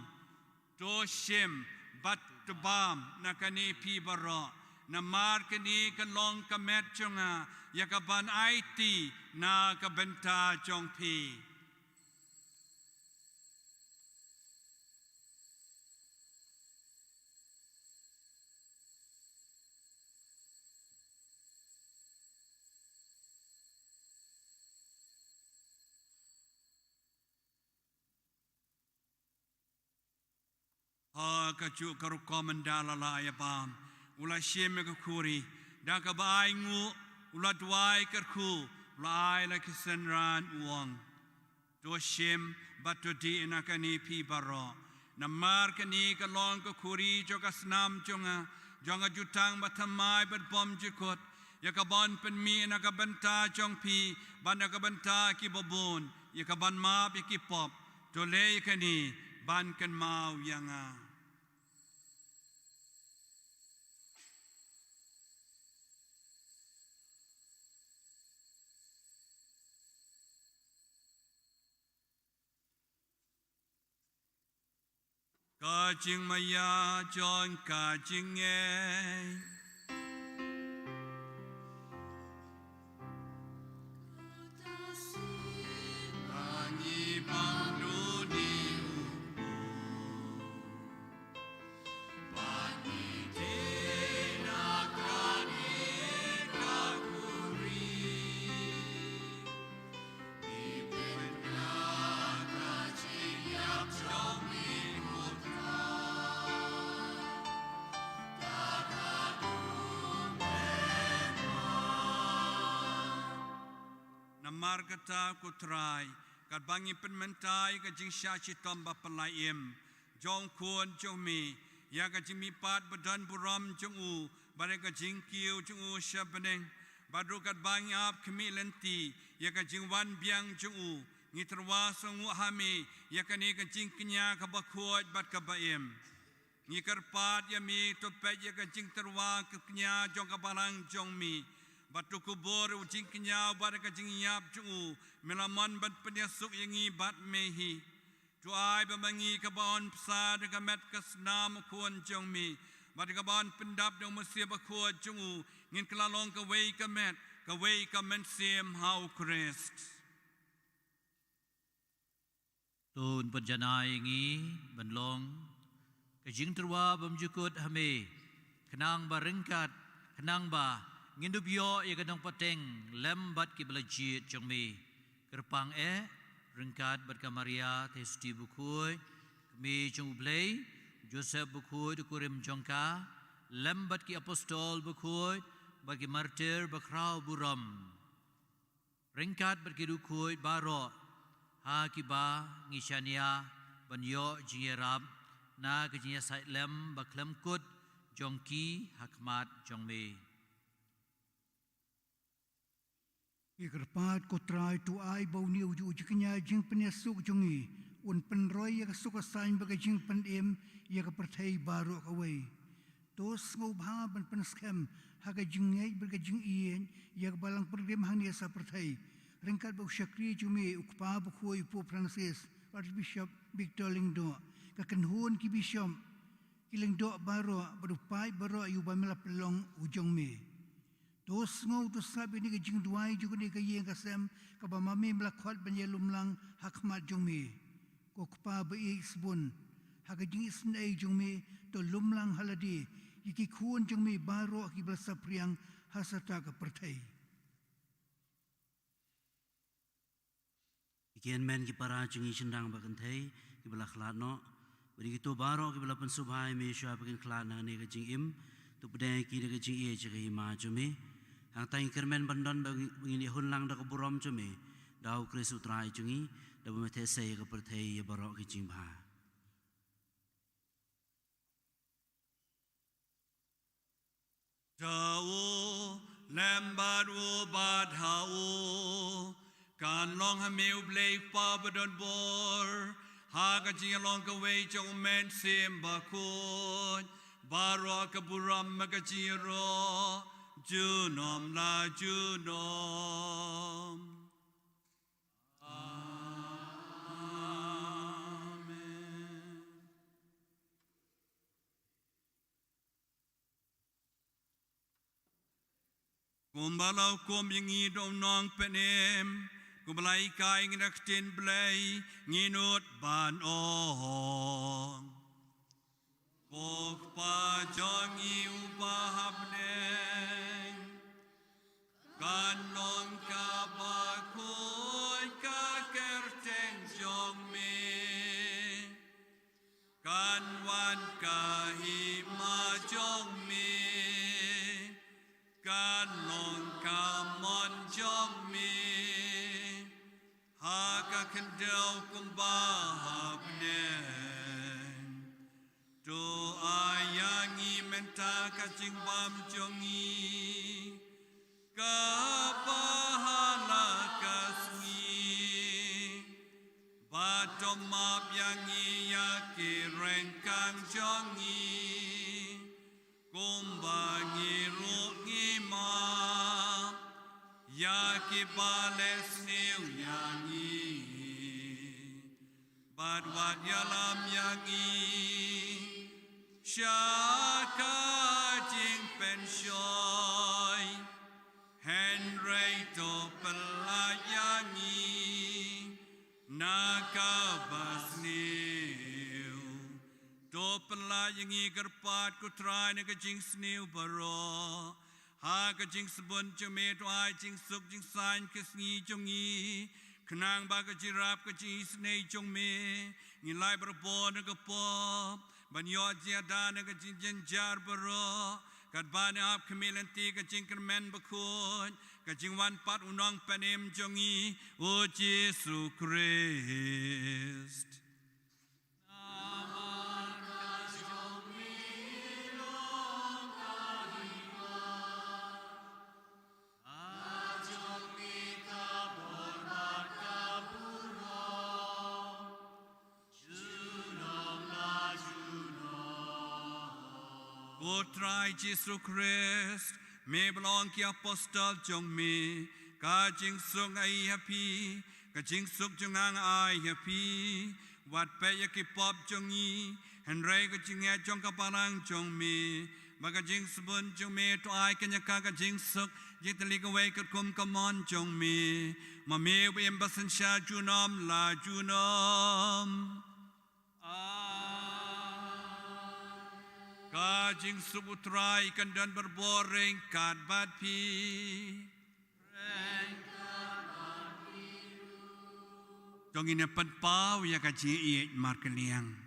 To shim bad to bam na kane phi baroh, namar kane ka long ka met jong nga ïa kaban aiti na ka bynta jong phi. Ha kajuh ka rukom ynda la lah ïa bam, u la shim ïa ka khuri, da kaba ainguh, u la duwai kyrkhu, u la ai la ki synran, u ong: To shim bad to dih na kane phi baroh, namar kane ka long ka khuri jong ka snam jong nga, jong ka jutang bathymmai bad bymjukut, ïa kaban pynmih na ka bynta jong phi bad na ka bynta kiba bun, ïa kaban map ïa ki pop. To leh ïa kane ban kynmaw ïa nga. Ka jingmaïa jong ka jingngeit. Namar kata, ko Trai, katba ngi pynmynta ïa ka jingshah shitom bapynlait im jong u Khun jong me, ïa ka jingmihpat badonburom jong u bad ïa ka jingkiew jong u sha bneng, bad ruh katba ngi ap khmih lynti ïa ka jingwan biang jong u, ngi tyrwa sngewnguh ha me ïa kane ka jingkñia kaba khuid bad kaba im. Ngi kyrpad ïa me, to peit ïa ka jingtyrwa ka kñia jong ka balang jong me, bad to kubur u jingkñia bad ka jingïap jong u. Me la mon ban pynïasuk ïa ngi bad me hi. To ai ba ma ngi, kaba yn bsa da ka met ka snam u Khun jong me, bad kaba yn pyndap da u Mynsiem Bakhuid jong u, ngin kylla long kawei ka met, kawei ka mynsiem ha u Khrist. To un pynjanai ïa ngi ban long ka jingtyrwa bymjukut ha me, khnang ba ryngkat, khnang ba ngin dup ïoh ïa ka nongpateng lem bad kiba la jied jong me. Kyrpang eh ryngkat bad ka Maria Theisotti Bakhuid, kmie jong u Blei, Joseph Bakhuid u kurim jong ka, lem bad ki apostol bakhuid bad ki martir bakhraw burom, ryngkat bad ki riewkhuid baroh ha kiba ngi shaniah ban ïoh jingïarap na ka jingïasaid lem bakhlem kut jong ki ha khmat jong me. Ngi kyrpad, ko Trai, to ai ba une u ju-, u jingkñia jingpynïasuk jong ngi un pynroi ïa ka suk ka saiñ bad ka jingpynim ïa ka pyrthei baroh kawei. To sngewbha ban pynskhem ha ka jingngeit bad ka jingïeit ïa ka Balang Pilgrim hangne sha pyrthei, ryngkat bad u shakri jong me u Kpa Bakhuid u Pope Francis, Archbishop Victor Lyngdoh, ka kynhun ki bishop, ki lyngdoh baroh bad u paid baroh ïa uba me la pynlong u jong me. To sngew, to sngap ïa kane ka jingduwai jong kane ka ïing ka sem kaba ma me me la khot ban ïalum lang ha khmat jong me. Ko Kpa ba ïeit sbun, ha ka jingisynei jong me to lum lang ha lade ïa ki khun jong me baroh kiba la saphriang ha sata ka pyrthei. Ki hynmen ki para jong ngi shynrang bad kynthei kiba la khlad noh, bad ïa kito baroh kiba la pynsngewbha ïa me shuwa ba kin khlad na kane ka jingim, to pdiang ïa ki da ka jingïeit sha ka hima jong me. Hangta ngi kyrmen ban don ba ngin, ba ngin ïahun lang da ka burom jong me, da u Khrist u Trai jong ngi, da ba me theh sei ïa ka pyrthei ïa baroh ki jingbha. Da u, lem bad u, bad ha u, Ngan long ha me U Blei U Kpa ba don bor, ha ka jingïalong kawei jong U Mynsiem Bakhuid, baroh ka burom bad ka jingïaroh, junom la junom. Amen. Kumba la hukum ïa ngi da u Nongpynim, kumba la hikai ïa ngi na ka ktien Blei, ngin nud ban ong: Ko Kpa jong ngi uba ha bneng, kan long kaba khuid ka kyrteng jong me. Kan wan ka hima jong me, kan long ka mon jong me, ha ka khyndew kumba ha bneng. To ai ïa ngi mynta ka jingbam jong ngi, kaba ha la ka sngi. Bad to map ïa ngi ïa ki ryngkang jong ngi, kumba ngi ruh ngi map ïa kiba leh sniew ïa ngi. Bad wat ïalam ïa ngi sha ka jingpynshoi, hynrei to pyllait ïa ngi na kaba sniew. To pyllait ïa ngi kyrpad, ko Trai, na ka jingsniew baroh. Ha ka jingsbun jong me to ai jingsuk jingsaiñ ka sngi jong ngi, khnang ba ka jingïarap ka jingisynei jong me, ngin lait barabor na ka pop, ban ïoh jingada na ka jingjynjar baroh, katba ngi ap khmih lynti ka jingkyrmen bakhuid, ka jingwan pat U Nongpynim jong ngi, U Jisu Khrist. Ko Trai Jisu Khrist, me ba la ong ki apostol jong me, ka jingsuk nga ai ha phi, ka jingsuk jong nga nga ai ha phi. Wat peit ïa ki pop jong ngi, hynrei ka jingngeit jong ka balang jong me, bad ka jingsbun jong me to ai kane ka, ka jingsuk jingtylli kawei katkum ka mon jong me. Ma me uba im bad synshar junom la junom. Amen. Ka jingsuk U Trai kan don barabor ryngkat bad phi. To ngin ïa pynpaw ïa ka jingïeit markylliang.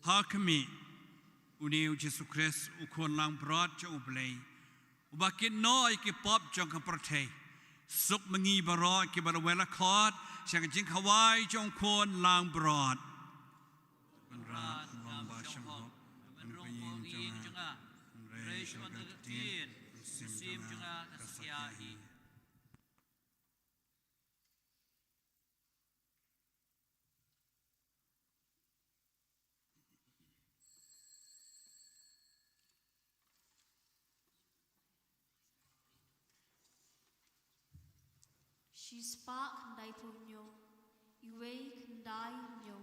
Ha khmih, une U Jisu Khrist, U Khun langbrot jong U Blei, Uba kit noh ïa ki pop jong ka pyrthei. Suk ma ngi baroh kiba la wai la khot sha ka jingkhawai jong u Khun langbrot. Wanrah, Nongpynim Barim Bakhuid jong nga, hynrei sha ka ktien mynsiem jong nga ka satia hi. Shispah khyndai phew hynñiew, iwei khyndai hynñiew.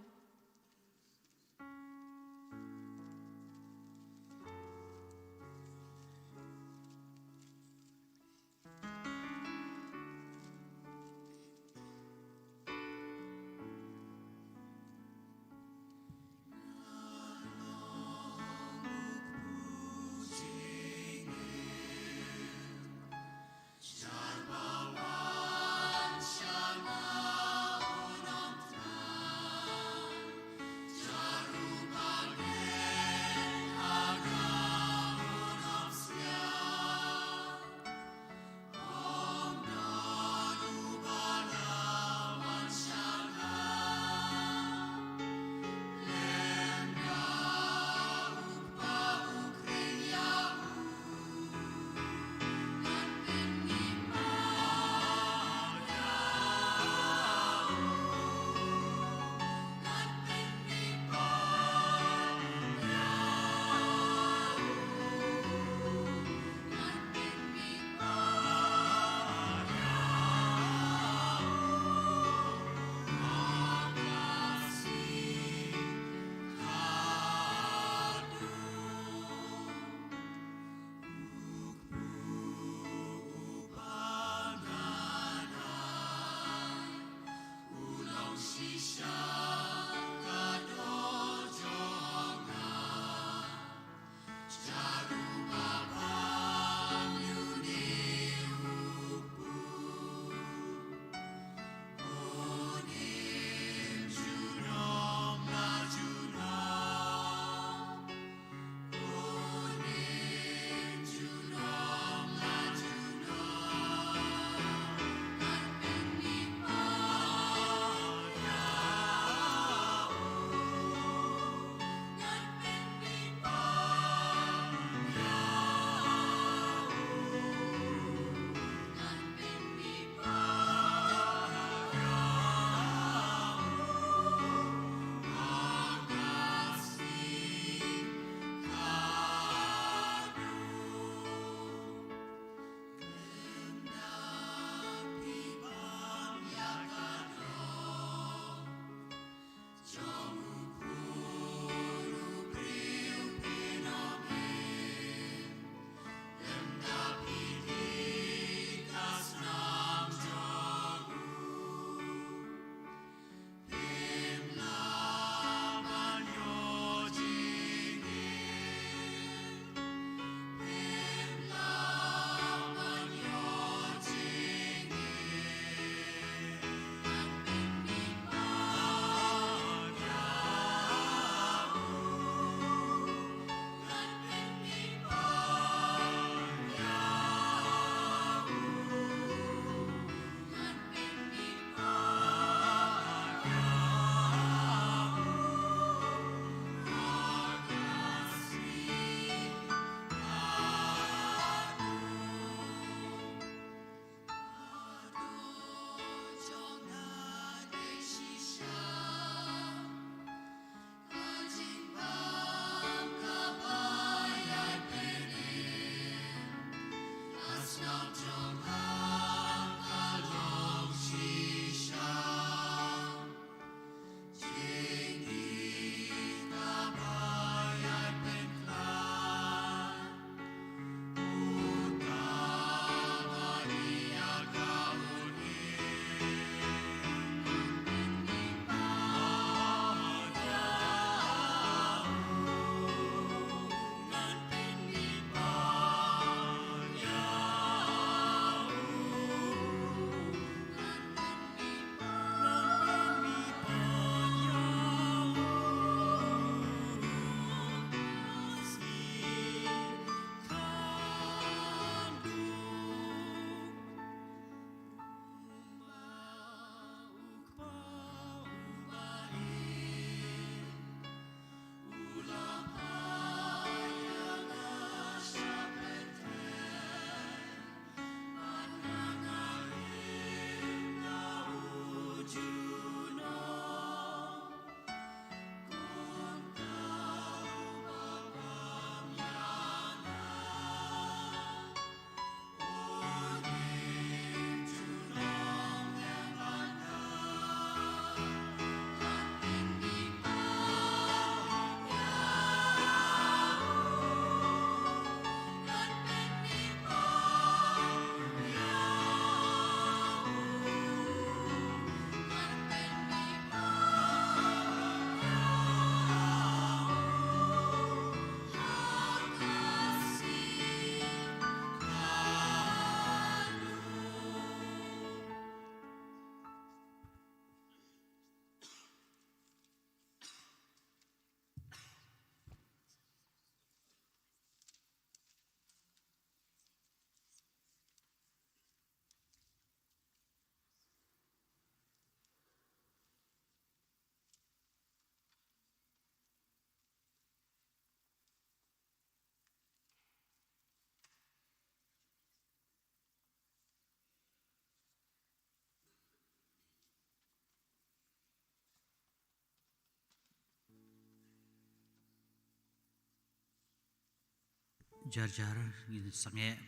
Jar jar ngin sangeh,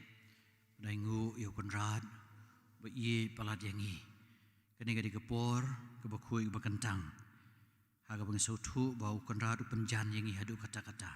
ba dang nguh ïa u Kynrad ba ïeit palat ïa ngi. Kane ka dei ka por kaba khuid kaba kyntang, ha kaba ngi sngewthuh ba u Kynrad u pynjan ïa ngi haduh katta katta.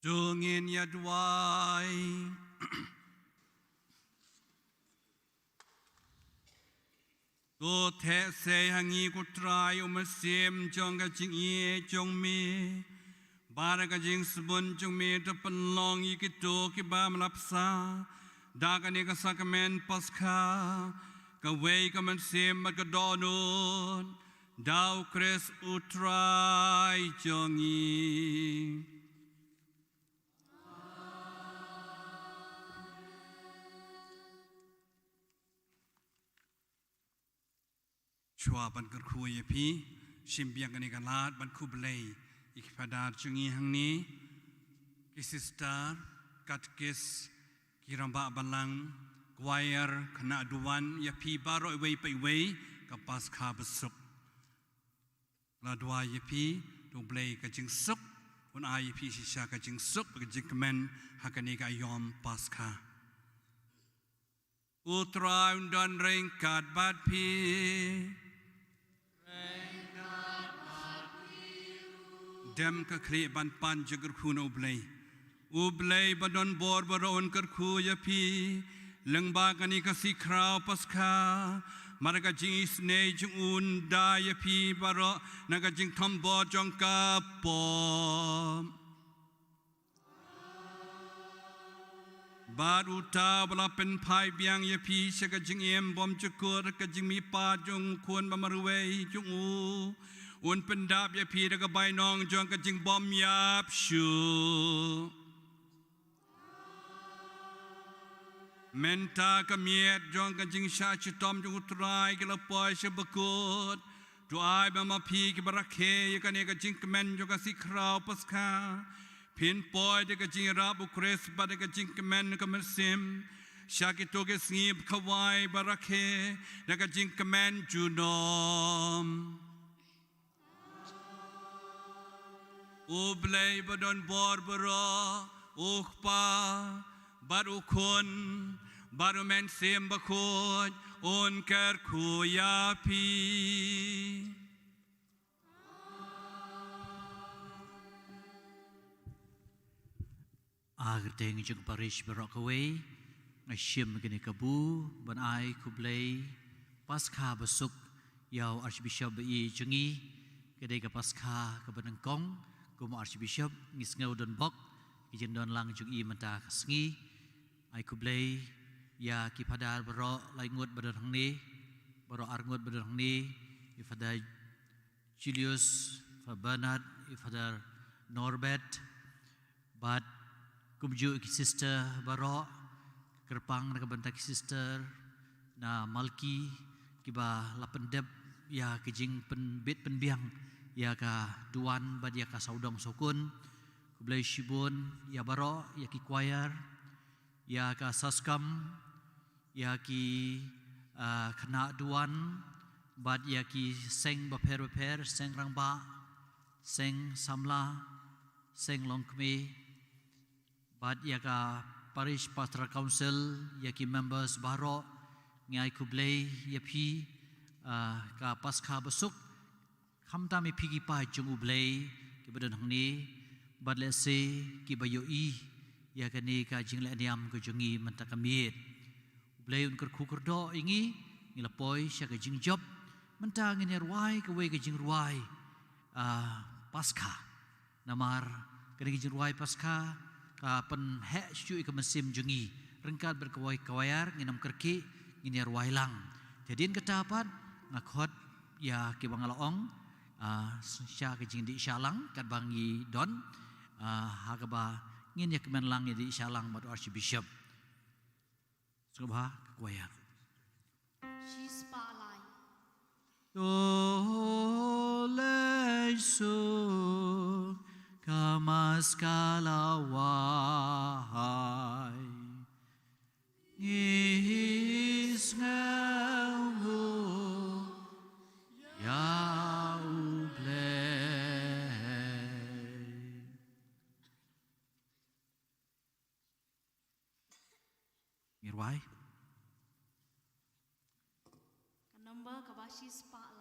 To ngin ïa duwai. To theh sei ha ngi ko Trai u mynsiem jong ka jingïeit jong me, bad da ka jingsbun jong me to pynlong ïa kito kiba me la bsa da kane ka sakramen Paskha, kawei ka mynsiem bad ka dohnud, da u Khrist u Trai jong ngi. Shuwa ban kyrkhu ïa phi, shim biang kane ka lad ban khublei ïa ki phadar jong ngi hangne, ki sister, katekis, ki rangbah balang, choir, khynnah duwan, ïa phi baroh iwei pa iwei, ka Paskha basuk. La duwai ïa phi, to U Blei ka jingsuk un ai ïa phi shisha ka jingsuk, ka jingkmen ha kane ka aïom Paskha. U Trai un don ryngkat bad phi. Dem ka khlieh ban pan jingkyrkhu na U Blei. U Blei ba don bor baroh un kyrkhu ïa phi lyngba kane ka sngi khraw Paskha, mar ka jingisynei jong u un da ïa phi baroh na ka jingthombor jong ka pop. Bad uta uba la pynphai biang ïa phi sha ka jingim bymjukut da ka jingmihpat jong u Khun ba marwei jong u, un pyndap ïa phi da ka bainong jong ka jingbymïap shuh. Mynta ka miet jong ka jingshah shitom jong u Trai ka la poi sha bakut. To ai ba ma phi kiba rakhe ïa kane ka jingkmen jong ka sngi khraw Paskha, phin poi da ka jingïarap u Khrist bad da ka jingkmen ka mynsiem sha kito ki sngi ba khawai ba rakhe da ka jingkmen junom. U Blei ba don bor baroh, u Kpa, bad u Khun, bad u Mynsiem Bakhuid, un kyrkhu ïa phi. Ha ka kyrteng jong ka parish baroh kawei, nga shim kane ka kabu ban ai khublei Paskha basuk ïa u Archbishop ba ïeit jong ngi. Ka dei ka Paskha kaba nyngkong kum u Archbishop, ngi sngew don bok ki jingdon lang jong i mynta ka sngi. Ai khublei ïa ki phadar baroh lai ngut ba don hangne, baroh ar ngut ba don hangne, ïa Father Julius, Father Bernard, ïa Father Norbert, bad kumjuh ki sister baroh, kyrpang na ka bynta ki sister na Malki, kiba la pyndep ïa ka jingpynbit pynbiang ïa ka duwan bad ïa ka sawdong sawkun. Khublei shibun ïa baroh, ïa ki choir, ïa ka SASCOM, ïa ki, ah, khynnah duwan, bad ïa ki seng bapher bapher, seng rangbah, seng samla, seng longkmie, bad ïa ka Parish Pastoral Council, ïa ki members baroh, ngi ai khublei ïa phi, ah, ka Paskha basuk, khamtam ïa phi ki paid jong U Blei kiba don hangne, Bad lehse kiba ïohi ïa kane ka jingleh niam ka jong ngi mynta ka miet. U Blei un kyrkhu kyrdoh ïa ngi, ngi la poi sha ka jingjop. Mynta ngin ïa rwai kawei ka jingrwai, ah, Paskha. Namar kane ka jingrwai Paskha ka pynheh shuh ïa ka mynsiem jong ngi. Ryngkat bad kawei ka waiar ngin ym kyrkieh, ngin ïa rwai lang. Te hadien kata pat nga khot ïa kiba nga la ong, ah, sha ka jingdih shah lang katba ngi don, ah, ha kaba ngin ïa kmen lang ïa dih shah lang bad u Archbishop. Sngewbha ka choir. Shispah lai. To leit suk ka Maskha la wai. Ngi sngewbha ïa U Blei. Ngi rwai. Ka number kaba shispah